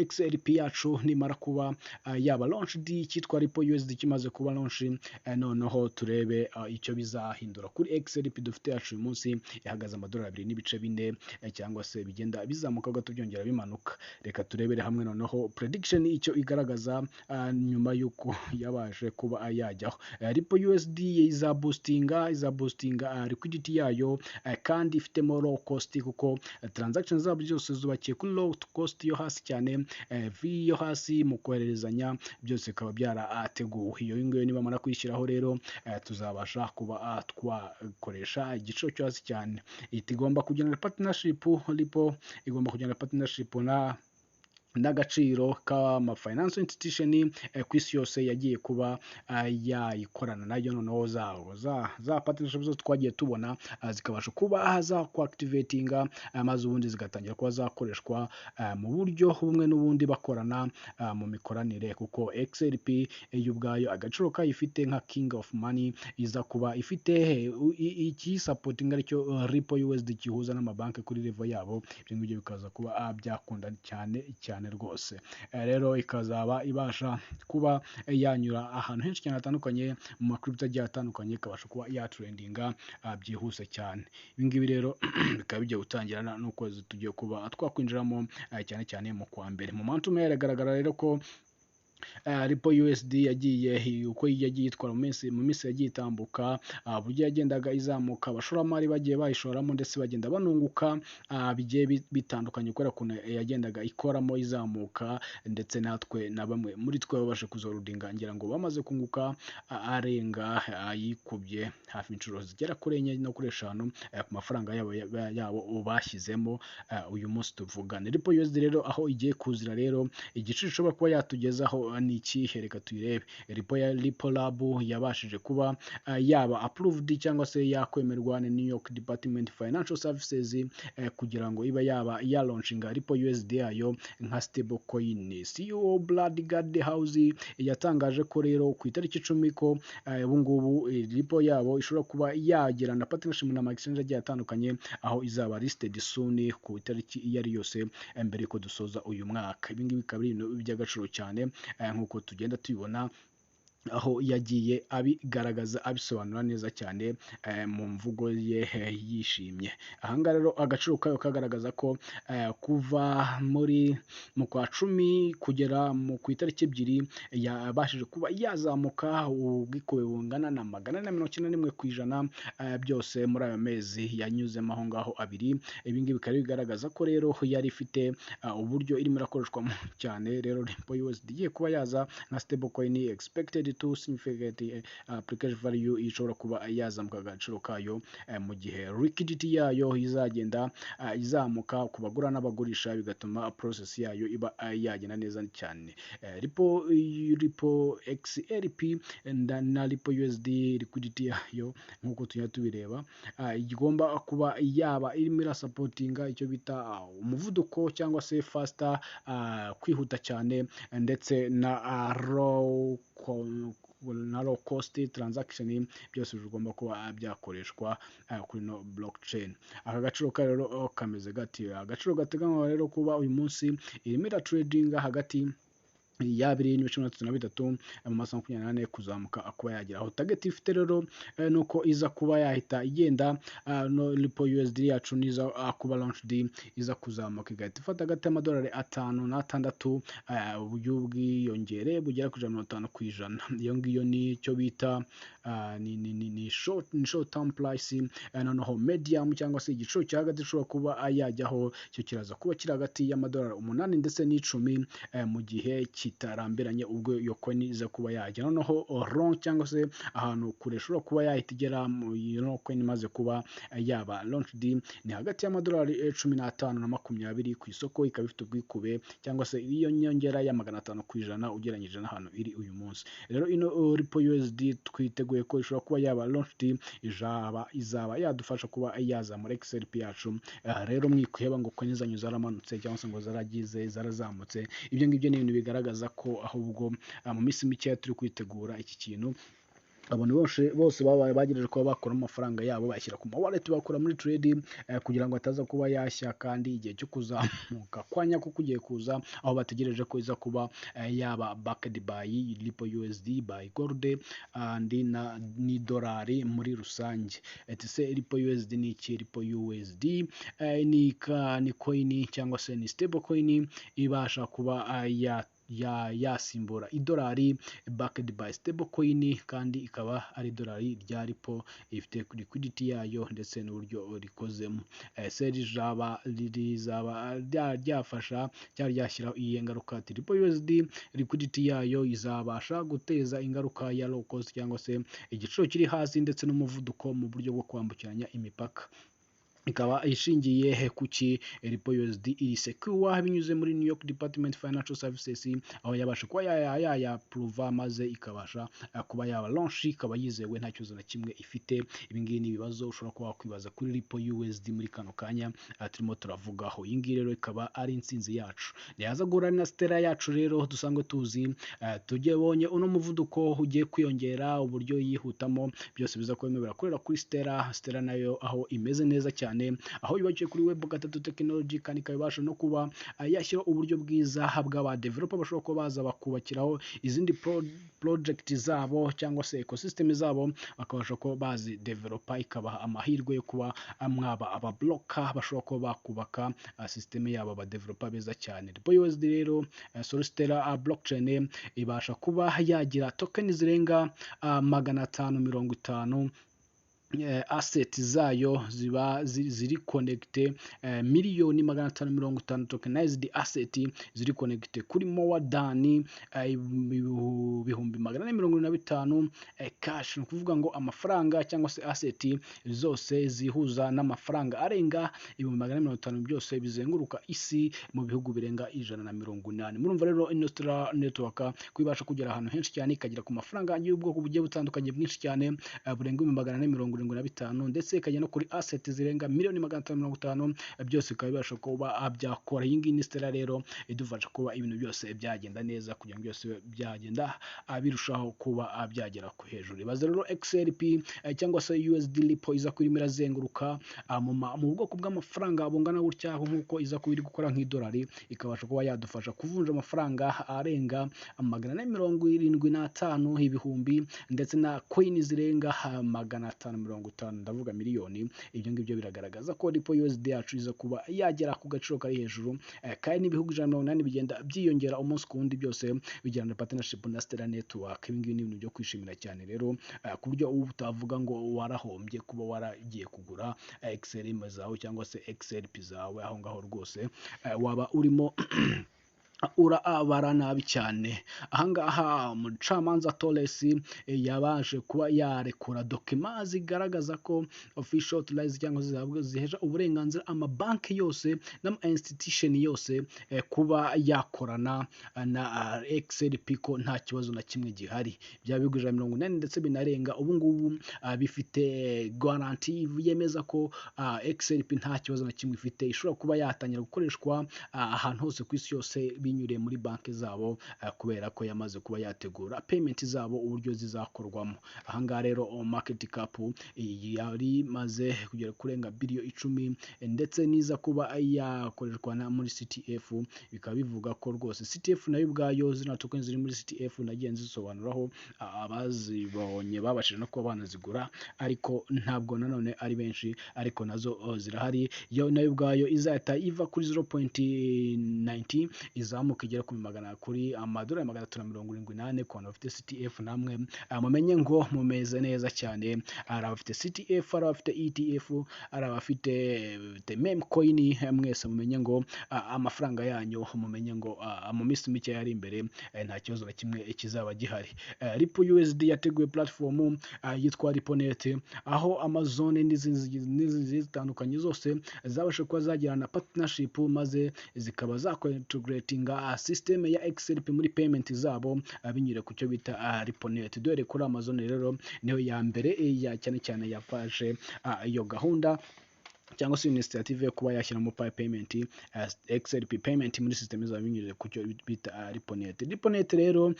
XRP yacu nimara kuba yaba launched, cyitwa Ripple USD kimaze kuba launch, noneho turebe icyo bizahindura kuri XRP dufite yacu. Uyu munsi ihagaze amadolari 2.4, cyangwa se bigenda bizamuka gato byongera bimanuka. Reka turebere hamwe noneho prediction icyo igaragaza nyuma y'uko yabashe kuba yajyaho. Ripple USD iza boostinga liquidity yayo, kandi ifitemo low cost, kuko transaction zabo zose zubakiye kuri low cost yo hasi cyane, fee yo hasi mu kohererezanya, byose bikaba byarateguwe. Iyo ngiyo nibamara kuyishyiraho rero, tuzabasha kuba twakoresha igiciro cyo hasi cyane. Igomba kugena partnership, Ripple igomba kugena partnership na n'agaciro k'ama financial institution ku isi yose yagiye kuba yayikorana nayo. Noneho za partnership zose twagiye tubona zikabasha kuba zakwa-activatinga, maze ubundi zigatangira kuba zakoreshwa mu buryo bumwe n'ubundi bakorana mu mikoranire, kuko XRP yo ubwayo agaciro kayo ifite nka king of money, iza kuba ifite ikiyisupportinga aricyo Ripple USD gihuza n'amabanki kuri level yabo. Ibyo ngibyo bikaza kuba byakunda cyane cyane rwose. Rero ikazaba ibasha kuba yanyura ahantu henshi cyane hatandukanye mu macrypto agiye atandukanye, ikabasha kuba yatrendinga byihuse cyane. Ibi ngibi rero bikaba bigiye gutangirana n'ukwezi tugiye kuba twakwinjiramo, cyane cyane mu kwa mbere. Mu momentum iragaragara rero ko Ripple USD yagiye, uko yagiye yitwara mu minsi yagiye itambuka, uburyo yagendaga izamuka, abashoramari bagiye bayishoramo ndetse bagenda banunguka bigiye bitandukanye kubera ukuntu yagendaga ikoramo izamuka, ndetse natwe na bamwe muri twe babasha kuzoholdinga, ngira ngo bamaze kunguka arenga ayikubye hafi inshuro zigera kuri enye no kuri eshanu ku mafaranga yabo bashyizemo uyu munsi tuvugana. Ripple USD rero aho igiye kuzira rero, igiciro ishobora kuba yatugezaho. rero ni ikihe? Reka tuyirebe. Ripple ya Ripple Lab yabashije kuba yaba approved cyangwa se yakwemerwa na New York Department Financial Services kugira ngo iba yaba yalaunchinga Ripple USD yayo nka stable coin. CEO Brad Garlinghouse yatangaje ko rero ku itariki 10 ko ubu ngubu Ripple yabo ishobora kuba yagirana partnership na exchange agiye atandukanye, aho izaba listed soon ku itariki iyo ari yose mbere yuko dusoza uyu mwaka. Ibi ngibi bikaba ari ibintu by'agaciro cyane nk'uko tugenda tubibona, aho yagiye abigaragaza, abisobanura neza cyane mu mvugo ye yishimye. Ahangaha rero agaciro kayo kagaragaza ko kuva muri mu kwa 10 kugera mu ku itariki 2 yabashije kuba yazamuka ubwikube bungana na 491%, byose muri ayo mezi yanyuzemo aho ngaho 2. Ibi ngibi bikaba bigaragaza ko rero yari ifite uburyo irimo irakoreshwamo cyane. Rero Ripple USD igiye kuba yaza nka stable coin, expected to significant application value, ishobora kuba yazamuka agaciro kayo mu gihe liquidity yayo izagenda izamuka ku bagura n'abagurisha, bigatuma process yayo iba yagenda neza cyane. Ripple XRP na Ripple USD liquidity yayo, nk'uko tujya tubireba, igomba kuba yaba irimo irasupportinga icyo bita umuvuduko cyangwa se faster, kwihuta cyane, ndetse na low cost transaction, byose bigomba kuba byakoreshwa kuri no blockchain. Aka gaciro kayo rero kameze gati? Agaciro gateganywa rero kuba uyu munsi irimo iratradinga hagati ya 2.33 mu masaha 24 kuzamuka kuba yagera aho target ifite. Rero nuko iza kuba yahita igenda no Ripple USD yacu niza kuba launched, iza kuzamuka igahita ifata hagati y'amadolari 5 n'atandatu, y'ubwiyongere bugera ku 150%. Iyo ngiyo ni icyo bita ni short term price. Noneho medium cyangwa se igiciro cya hagati ishobora kuba yajyaho, cyo kiraza kuba kiri hagati y'amadolari 8 ndetse n'10 mu gihe kitarambiranye ubwo iyo coin iza kuba yajya. Noneho long cyangwa se ahantu kure ishobora kuba yahita igera mu ino coin imaze kuba yaba launched ni hagati y'amadolari 15 na 20 ku isoko, ikaba ifite ubwikube cyangwa se iyo nyongera ya 500% ugereranyije n'ahantu iri uyu munsi. Rero ino Ripple USD twiteguye ko ishobora kuba yaba launched, izaba yadufasha kuba yazamura XRP yacu. Rero mwikwiheba ngo coin zanyu zaramanutse cyangwa se ngo zaragize zarazamutse. Ibyo ngibyo ni ibintu bigaragaza ko ahubwo mu minsi mikeya turi kwitegura iki kintu. Abantu bose bose babaye bagerageje kuba bakuramo amafaranga yabo, bayashyira ku ma wallet, bakura muri trade kugira ngo ataza kuba yashya, kandi igihe cyo kuzamuka kwa nyako kugiye kuza, aho bategereje ko iza kuba yaba backed by Ripple USD, by gold and na n'idolari muri rusange. Ati se Ripple USD ni iki? Ripple USD ni coin cyangwa se ni stable coin ibasha kuba yasimbura idolari, backed by stable coin, kandi ikaba ari idolari rya Ripple, ifite liquidity yayo ndetse n'uburyo rikozemo. Ese rizaba ryafasha cyangwa ryashyiraho iyihe ngaruka? Ati Ripple USD liquidity yayo izabasha guteza ingaruka ya low cost cyangwa se igiciro kiri hasi, ndetse n'umuvuduko mu buryo bwo kwambukiranya imipaka. Ikaba ishingiye kuki? Ripple USD iri secure binyuze muri New York Department Financial Services, aho yabasha kuba yayapprova maze ikabasha kuba yaba launch, ikaba yizewe, nta kibazo na kimwe ifite. Ibi ngibi ni ibibazo ushobora kuba wakwibaza kuri Ripple USD muri kano kanya turimo turavugaho. Iyi ngiyi rero ikaba ari intsinzi yacu yaza guhura na Stellar yacu. Rero dusanzwe tuzi tujye bonye uno muvuduko ugiye kwiyongera, uburyo yihutamo, byose biza kuba birimo birakorera kuri Stellar. Stellar nayo aho imeze neza cyane, aho yubakiye kuri Web 3 technology, kandi ikaba ibasha no kuba yashyiraho uburyo bwiza bw'aba developer bashobora kuba baza bakubakiraho izindi project zabo cyangwa se ecosystem zabo, bakabasha kuba bazi developer, ikabaha amahirwe yo kuba mwaba aba broker bashobora kuba bakubaka system yabo, aba developer beza cyane. Ripple USD rero, sorry, Stellar blockchain ibasha kuba yagira token zirenga 550. Asset zayo ziba ziri connected, 550,000,000 tokenized asset ziri connected kuri more than 475,000 cash. Ni ukuvuga ngo amafaranga cyangwa se asset zose zihuza n'amafaranga arenga 450,000, byose bizenguruka isi mu bihugu birenga 180. Murumva rero ino Stellar Network ko ibasha kugera ahantu henshi cyane, ikagera ku mafaranga y'ubwoko bugiye butandukanye bwinshi cyane, burenga 475,000, ndetse ikajya no kuri asset zirenga 550,000,000, byose bikaba bibasha kuba byakora. Iyi ngiyi ni Stellar rero idufasha kuba ibintu byose byagenda neza, kugira ngo byose byagenda birushaho kuba byagera ku hejuru. Ibaze rero XRP cyangwa se USD Ripple iza kuba irimo irazenguruka mu bwoko bw'amafaranga bungana gutya, nk'uko iza kuba iri gukora nk'idolari, ikabasha kuba yadufasha kuvunja amafaranga arenga 475 ibihumbi, ndetse na coin zirenga 550, ndavuga miliyoni. Ibyo ngibyo biragaragaza ko Ripple USD yacu iza kuba yagera ku gaciro kari hejuru, kandi n'ibihugu 180 bigenda byiyongera umunsi ku wundi, byose bigirana partnership na Stellar Network. Ibi ngibi ni ibintu byo kwishimira cyane rero, ku buryo ubu utavuga ngo warahombye kuba waragiye kugura XLM zawe cyangwa se XRP zawe aho ngaho rwose, waba urimo urabara nabi cyane. Ahangaha umucamanza Torres yabashe kuba yarekura document zigaragaza ko official authorize cyangwa se zihesha uburenganzira amabanki yose n'ama institution yose kuba yakorana na XRP, ko nta kibazo na kimwe gihari. Byaba bihugu 180 ndetse binarenga ubu ngubu bifite guarantee yemeza ko XRP nta kibazo na kimwe ifite, ishobora kuba yatangira gukoreshwa ahantu hose ku isi yose binyuriye muri banki zabo, kubera ko yamaze kuba yategura payment zabo uburyo zizakorwamo. Ahangaha rero market cap yari imaze kugera kurenga biliyo 10, ndetse niza kuba yakoreshwa na muri CTF, bikaba bivuga ko rwose CTF nayo ubwayo, zino token ziri muri CTF nagiye nzisobanuraho, abazibonye babashije no kuba banazigura, ariko ntabwo nanone ari benshi, ariko nazo zirahari. Yo nayo ubwayo izahita iva kuri 0.90 izamuka igera kuri magana, kuri amadolari 374. Ku bantu bafite CTF namwe mumenye ngo mumeze neza cyane. Hari abafite CTF, hari abafite ETF, hari abafite meme coin, mwese mumenye ngo amafaranga yanyu, mumenye ngo mu minsi mike yari imbere nta kibazo na kimwe kizaba gihari. Ripple USD yateguye platform yitwa RippleNet, aho Amazon n'izindi zitandukanye zose zabasha kuba zagirana partnership, maze zikaba zakwintegratinga system ya XRP muri payment zabo binyuriye ku cyo bita RippleNet. Dore kuri Amazon rero niyo ya mbere ya cyane cyane yafashe iyo gahunda cyangwa se initiative yo kuba yashyiramo Pi payment, XRP payment muri system zabo binyuriye ku cyo bita RippleNet. RippleNet rero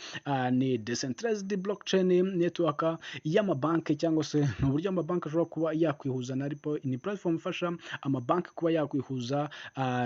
ni decentralized blockchain network y'amabanki, cyangwa se ni uburyo amabanki ashobora kuba yakwihuza na Ripple. Ni platform ifasha amabanki kuba yakwihuza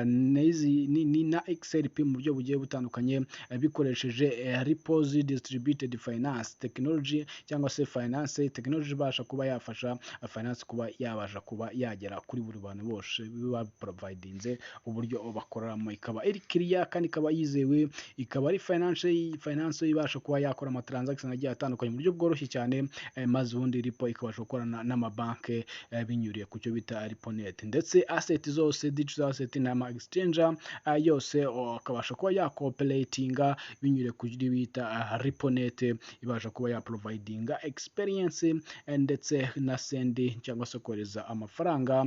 n'izi na XRP mu buryo bugiye butandukanye, bikoresheje Ripple's distributed finance technology, cyangwa se finance technology ibasha kuba yafasha finance kuba yabasha kuba yagera kuri buri bantu bose biba providinze uburyo bakoreramo, ikaba iri clear kandi ikaba yizewe, ikaba ari finance ibasha kuba yakora ama transaction agiye atandukanye mu buryo bworoshye cyane, maze ubundi Ripple ikabasha gukorana n'amabanki binyuriye ku cyo bita RippleNet, ndetse asset zose, digital asset n'ama exchange yose akabasha kuba yakooperatinga binyuriye kuri bita RippleNet, ibasha kuba ya providinga experience ndetse na send cyangwa se kohereza amafaranga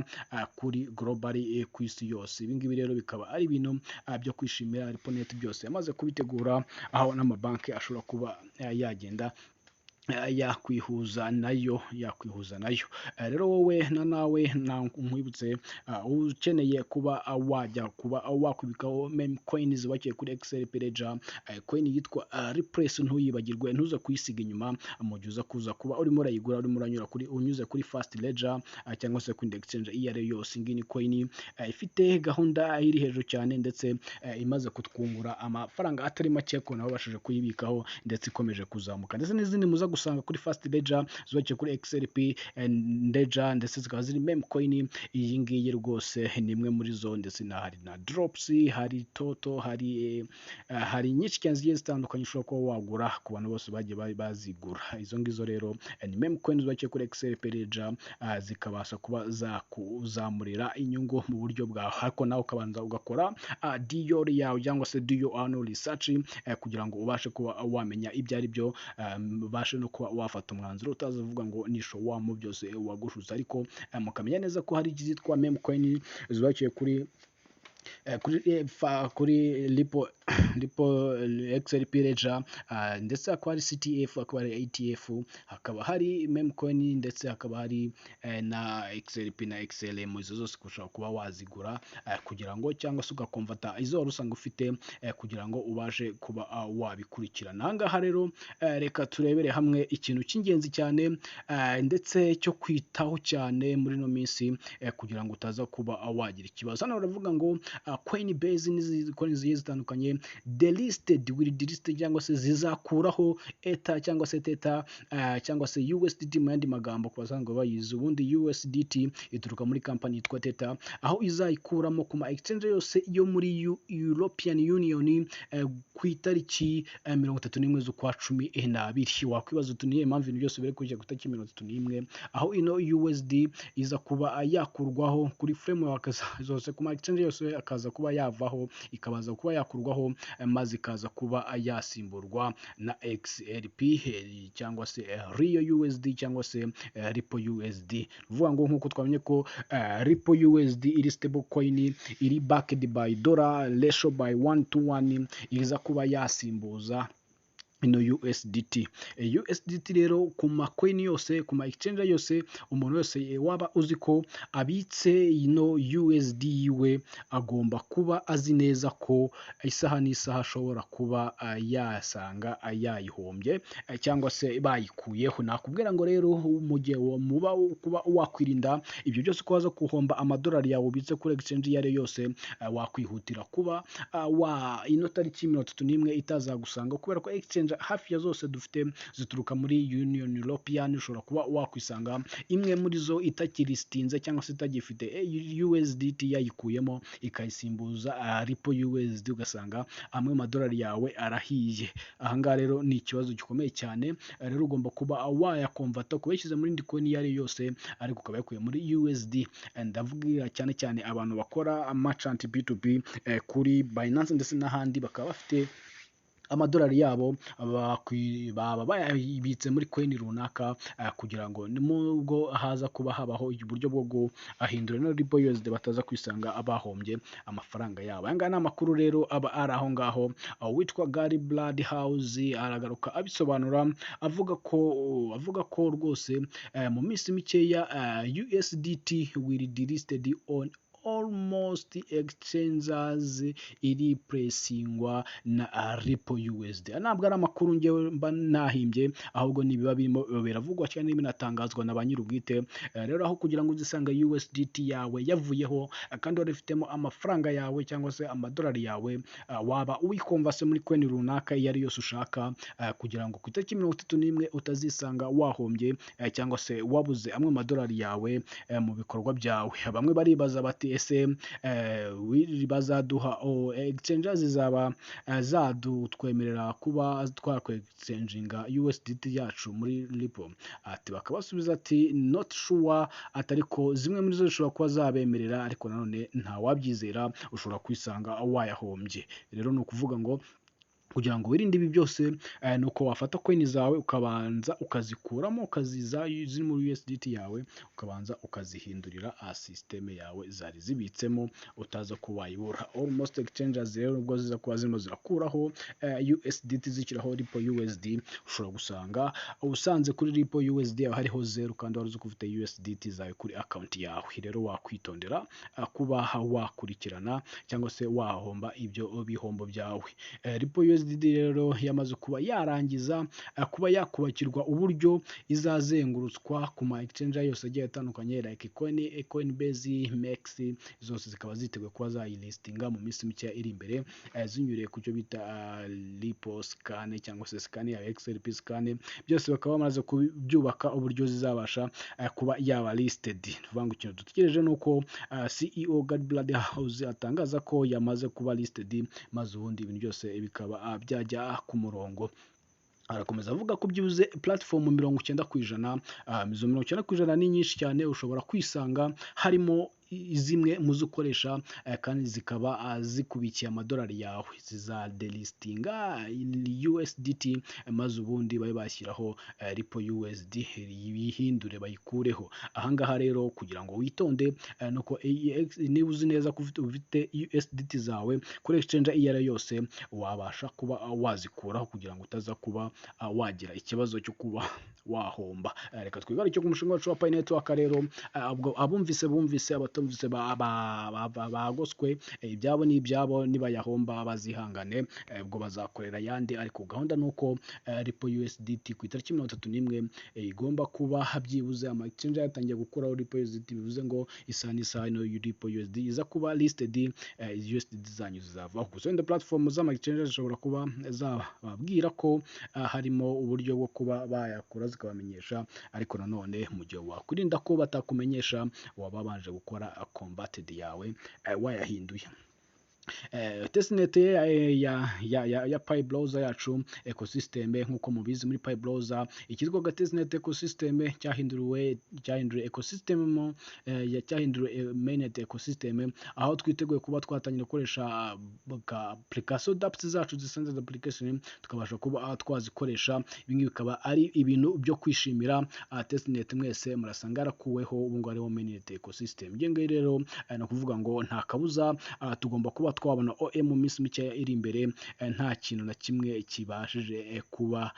kuri globally, ku isi yose. Ibi ngibi rero bikaba ari ibintu byo kwishimira. RippleNet byose yamaze kubitegura, aho n'amabanki ashobora kuba yagenda yakwihuza nayo. Rero wowe na nawe nkwibutse, ukeneye kuba wajya kuba wakwibikaho meme coins bakiye kuri XRP Ledger, coin yitwa Replace, ntuyibagirwe, ntuze kuyisiga inyuma mu gihe uza kuza kuba urimo urayigura, urimo uranyura kuri, unyuze kuri Fast Ledger cyangwa se kuri exchange iyo ari yo yose. Ngiyi ni coin ifite gahunda iri hejuru cyane, ndetse imaze kutwungura amafaranga atari make ku bantu babashije kuyibikaho, ndetse ikomeje kuzamuka, ndetse n'izindi muza gusanga. gusanga kuri Fast Ledger zubakiye kuri XRP Ledger, ndetse zikaba ziri meme coin. Iyi ngiyi rwose ni imwe muri zo, ndetse na hari na Drops, hari Toto, hari nyinshi cyane zigiye zitandukanye ushobora kuba wagura. Ku bantu bose bagiye bazigura izo ngizo rero, ni meme coin zubakiye kuri XRP Ledger, zikabasha kuba zakuzamurira inyungu mu buryo bwawe, ariko nawe ukabanza ugakora DYOR yawe cyangwa se do your own research, kugira ngo ubashe kuba wamenya ibyo ari byo, ubashe no kuba wafata umwanzuro, utazavuga ngo ni mu byose wagushutse. Ariko mukamenya neza ko hari izitwa meme coin zubakiye kuri Ripple XRP Ledger, ndetse hakaba hari CTF, hakaba hari ATF, hakaba hari meme coin, ndetse hakaba hari na XRP na XLM. Izo zose ushobora kuba wazigura kugira ngo, cyangwa se ugaconverta izo wari usanga ufite, kugira ngo ubashe kuba wabikurikirana. Aha ngaha rero, reka turebere hamwe ikintu cy'ingenzi cyane, ndetse cyo kwitaho cyane muri ino minsi, kugira ngo utaza kuba wagira ikibazo. Hano baravuga ngo Coinbase n'izi coin zigiye zitandukanye delisted, will delisted, cyangwa se zizakuraho Ether cyangwa se Tether, cyangwa se USDT mu yandi magambo ku basanzwe bayizi. Ubundi USDT ituruka muri company yitwa Tether, aho izayikuramo ku ma exchange yose yo muri European Union ku itariki 31 z'ukwa 12. Wakwibaza uti: "Niyo mpamvu ibintu byose biri kujya ku itariki 31?" Aho ino USD iza kuba yakurwaho kuri framework zose, ku ma exchange yose akaza kuba yavaho, ikabaza kuba yakurwaho, maze ikaza kuba yasimburwa na XRP, cyangwa se Real USD, cyangwa se Ripple USD. Ni ukuvuga ngo nk'uko twamenye ko Ripple USD iri stable coin iri backed by dollar ratio by 1 to 1, iza kuba yasimbuza ino USDT. USDT rero ku ma coin yose, ku ma exchange yose, umuntu wese waba uzi ko abitse ino USD yiwe agomba kuba azi neza ko isaha n'isaha ashobora kuba yasanga yayihombye, cyangwa se bayikuyeho. Nakubwira ngo rero mu gihe muba kuba wakwirinda ibyo byose, ko waza guhomba amadolari yawe ubitse kuri exchange iyo ari yo yose, wakwihutira kuba wa ino tariki 31 itazagusanga, kubera ko exchange hafi ya zose dufite zituruka muri Union European. Ushobora kuba wakwisanga imwe muri zo itakilistinze cyangwa se itagifite USDT, yayikuyemo ikayisimbuza Ripple USD, ugasanga amwe mu madolari yawe arahiye. Ahangaha rero ni ikibazo gikomeye cyane. Rero ugomba kuba wayaconverta kuba yashyize muri indi coin iyo ari yo yose, ariko ukaba yakuye muri USD. Ndavugira cyane cyane abantu bakora merchant B2B kuri Binance ndetse n'ahandi, bakaba bafite amadolari yabo, baba bayabitse muri coin runaka, kugira ngo nubwo haza kuba habaho uburyo bwo guhindura ino Ripple USD, bataza kwisanga bahombye amafaranga yabo. Aya ngaya ni amakuru rero aba ari aho ngaho. Witwa Gary House aragaruka abisobanura, avuga ko rwose mu minsi mikeya USDT will delisted on almost exchanges, iri replacingwa na Ripple USD. Ntabwo ari amakuru ngewe mba nahimbye, ahubwo ni ibiba birimo biravugwa cyane binatangazwa na ba nyir'ubwite. Rero aho kugira ngo uzisanga USDT yawe yavuyeho, kandi wari ufitemo amafaranga yawe cyangwa se amadolari yawe, waba uyiconverse muri coin runaka iyo ari yose ushaka, kugira ngo ku itariki 31 utazisanga wahombye, cyangwa se wabuze amwe mu madolari yawe mu bikorwa byawe. Bamwe baribaza bati: "Ese bazaduha exchange zizaba zadutwemerera kuba twakwe-exchanginga USDT yacu muri Ripple?" Ati bakabasubiza ati: "Not sure," ati ariko zimwe muri zo zishobora kuba zabemerera, ariko nanone ntawabyizera, ushobora kwisanga wayahombye. Rero ni ukuvuga ngo kugira ngo wirinde ibi byose, ni uko wafata coin zawe ukabanza ukazikuramo, ukaziza ziri muri USDT yawe, ukabanza ukazihindurira system yawe zari zibitsemo, utaza kuba wayibura. Almost exchanges rero ubwo ziza kuba zirimo zirakuraho USDT zishyiraho Ripple USD, ushobora gusanga usanze kuri Ripple USD yawe hariho zeru kandi wari uzi ko ufite USDT zawe kuri account yawe. Rero wakwitondera kuba wakurikirana cyangwa se wahomba ibyo bihombo byawe. Ripple USD USD rero yamaze kuba yarangiza kuba yakubakirwa uburyo izazengurutswa ku ma exchange yose agiye atandukanye, like Coinbase, MEXC, zose zikaba ziteguye kuba zayilistinga mu minsi mike iri imbere, zinyuriye ku cyo bita Ripple scan cyangwa se scan ya XRP scan. Byose bakaba bamaze kubyubaka uburyo zizabasha kuba yaba listed. Ni ukuvuga ngo ikintu dutegereje ni uko CEO Gary Bradhouse atangaza ko yamaze kuba listed, maze ubundi ibintu byose bikaba byajya ku murongo. Arakomeza avuga ko byibuze platform 90%, izo 90% ni nyinshi cyane, ushobora kwisanga harimo zimwe mu zo ukoresha, kandi zikaba zikubikiye amadolari yawe, zizadelistinga USDT, maze ubundi babe bashyiraho Ripple USD, bihindure bayikureho. Ahangaha rero kugira ngo witonde, nuko niba uzi neza ko ufite USDT zawe kuri exchange iyo ari yo yose, wabasha kuba wazikuraho kugira ngo utaza kuba wagira ikibazo cyo kuba wahomba. Reka twigaruke ku mushinga wacu wa Pi Network rero. Ubwo abumvise bumvise, abatumvise bagoswe, ibyabo ni ibyabo, nibayahomba bazihangane, ubwo bazakorera ayandi. Ariko gahunda ni uko Ripple USDT ku itariki 31 igomba kuba byibuze ama exchange yatangiye gukuraho Ripple USDT, bivuze ngo isaha n'isaha ino Ripple USD iza kuba listed, USDT zanyu zizavaho. Gusa wenda platform z'ama exchange zishobora kuba zababwira ko harimo uburyo bwo kuba bayakura, zikabamenyesha. Ariko nanone mu gihe wakwirinda ko batakumenyesha, waba wabanje gukora converted yawe, wayahinduye. Testnet ya Pi Browser yacu ecosystem, nk'uko mubizi muri Pi Browser ikitwa testnet ecosystem cyahinduriwe ecosystem, cyahinduriwe mainnet ecosystem, aho twiteguye kuba twatangira gukoresha ka application dApps zacu zisanzwe, application tukabasha kuba twazikoresha. Ibi ngibi bikaba ari ibintu byo kwishimira. Testnet mwese murasanga yarakuweho, ubu ngubu hariho mainnet ecosystem. Ibyo ngibi rero ni ukuvuga ngo nta kabuza tugomba kuba twabona OM mu minsi mike iri imbere, nta kintu na kimwe kibashije kuba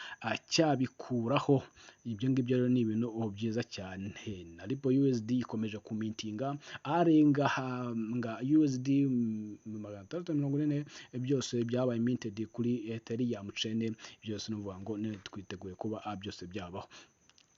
cyabikuraho. Ibyo ngibyo rero ni ibintu byiza cyane. Na Ripple USD ikomeje kumintinga arenga nga USD 640, byose byabaye minted kuri Ethereum chain. Byose ni ukuvuga ngo twiteguye kuba byose byabaho.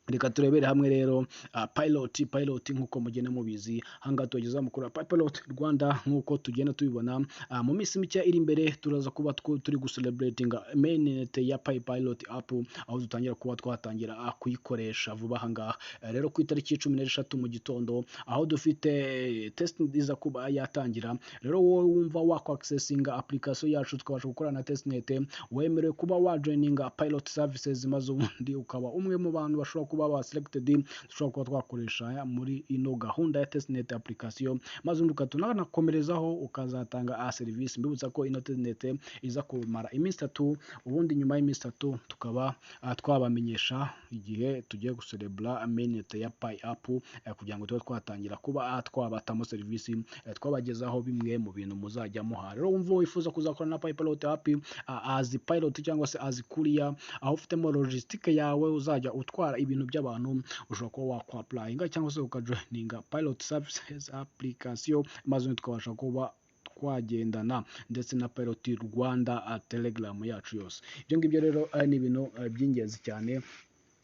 Reka turebere hamwe rero pilot. Pilot nk'uko mugenda mubizi, ahangaha tugeze amakuru ya Pilot Rwanda. Nk'uko tugenda tubibona, mu minsi mike iri imbere turaza kuba turi gucelebratinga mainnet ya Pi Pilot app, aho dutangira kuba twatangira kuyikoresha vuba ahangaha. Rero ku itariki 13 mu gitondo, aho dufite test iza kuba yatangira. Rero wowe wumva wakwaccessinga application yacu, tukabasha gukora na testnet, wemerewe kuba wajoininga pilot services, maze ubundi ukaba umwe mu bantu bashobora kuba ba selected, dushobora kuba twakoresha muri ino gahunda ya testnet application, maze ubundi ukatunakomerezaho ukazatanga a service. Mbibutsa ko ino testnet iza kumara iminsi 3, ubundi nyuma y'iminsi 3 tukaba twabamenyesha igihe tugiye gucelebra mainnet ya Pi app, kugira ngo tube twatangira kuba twabatamo serivisi, twabagezaho bimwe mu bintu muzajya muha. Rero wumva wifuza kuzakora na Pi Pilot app as pilot cyangwa se as courier, aho ufitemo logistique yawe uzajya utwara ibintu by'abantu, ushobora kuba wakwapplyinga cyangwa se ukajoininga pilot services application, maze tukabasha kuba twagendana ndetse na Pilot Rwanda Telegram yacu yose. Ibyo ngibyo rero ni ibintu by'ingenzi cyane.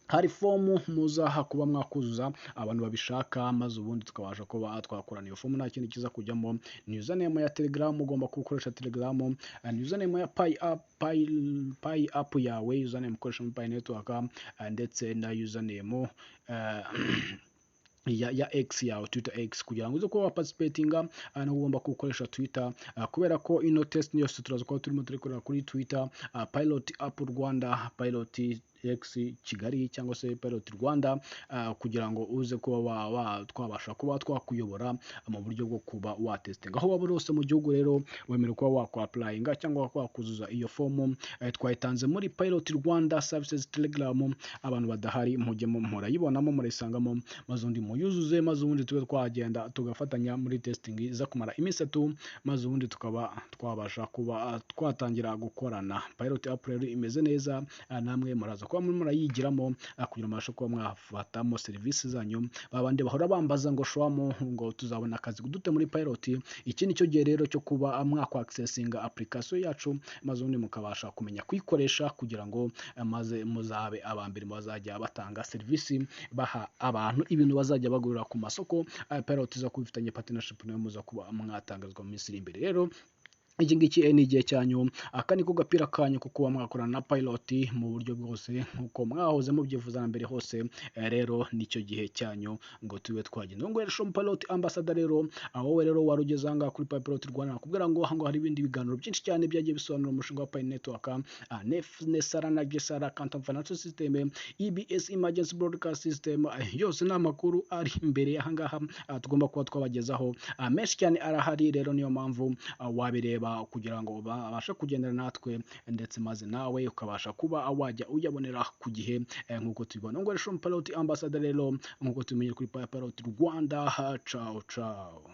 Hari fomu muzaha kuba mwakuzuza abantu babishaka, maze ubundi tukabasha kuba twakorana. Iyo fomu nta kindi kiza kujyamo, ni username ya Telegram, ugomba gukoresha Telegram, ni username ya Pi app, Pi app yawe, username ukoresha muri Pi Network, ndetse na username ya X yawe, Twitter X, kugira ngo uze kuba waparticipatinga no ugomba gukoresha Twitter, kubera ko ino test yose turaza kuba turimo turikorera kuri Twitter, Pilot App Rwanda, Pilot X Kigali cyangwa se Pilot Rwanda, kugira ngo uze kuba twabasha kuba twakuyobora mu buryo bwo kuba watestinga aho waba uri hose mu gihugu. Rero wemerewe kuba wakwapplyinga cyangwa wakuzuza iyo fomu, twayitanze muri Pilot Rwanda Services Telegram. Abantu badahari mujyemo, murayibonamo, murayisangamo, maze undi muyuzuze, maze ubundi tube twagenda tugafatanya muri testing iza kumara iminsi 3, maze ubundi tukaba twabasha kuba twatangira gukorana. Pilot app rero imeze neza, namwe muraza. kuba murimo murayigiramo kugira ngo mubashe kuba mwafatamo serivisi zanyu. Babandi bahora bambaza ngo "Shwamu, ngo tuzabona akazi dute muri Pilot?" Iki ni cyo gihe rero cyo kuba mwakwa accessinga application yacu, maze ubundi mukabasha kumenya kuyikoresha kugira ngo maze muzabe aba mbere bazajya batanga serivisi, baha abantu ibintu bazajya bagurira ku masoko. Pilot iza kuba ifitanye partnership nayo, muza kuba mwatangarizwa mu minsi iri imbere. Rero iki ngiki ni igihe cyanyu, aka niko gapira kanyu ko kuba mwakorana na Pilot mu buryo bwose nk'uko mwahoze mubyifuza na mbere hose. Rero nicyo gihe cyanyu ngo tube twagenda ngo rero Pilot Ambassador. Rero aho wowe rero wari ugeze aha ngaha kuri Pilot Rwanda, nakubwira ngo aha ngaha hari ibindi biganiro byinshi cyane byagiye bisobanura umushinga wa Pi Network, Nesara na Gesara, Quantum Financial System, EBS, Emergency Broadcast System. Yose ni amakuru ari imbere aha ngaha tugomba kuba twabagezaho. Menshi cyane arahari. Rero niyo mpamvu wabireba kugira ngo babashe kugendana natwe, ndetse maze nawe ukabasha kuba wajya uyabonera ku gihe nk'uko tubibona. Ngo rero Pilot Ambassador rero, nk'uko tubimenye kuri Pilot Rwanda. Ciao ciao.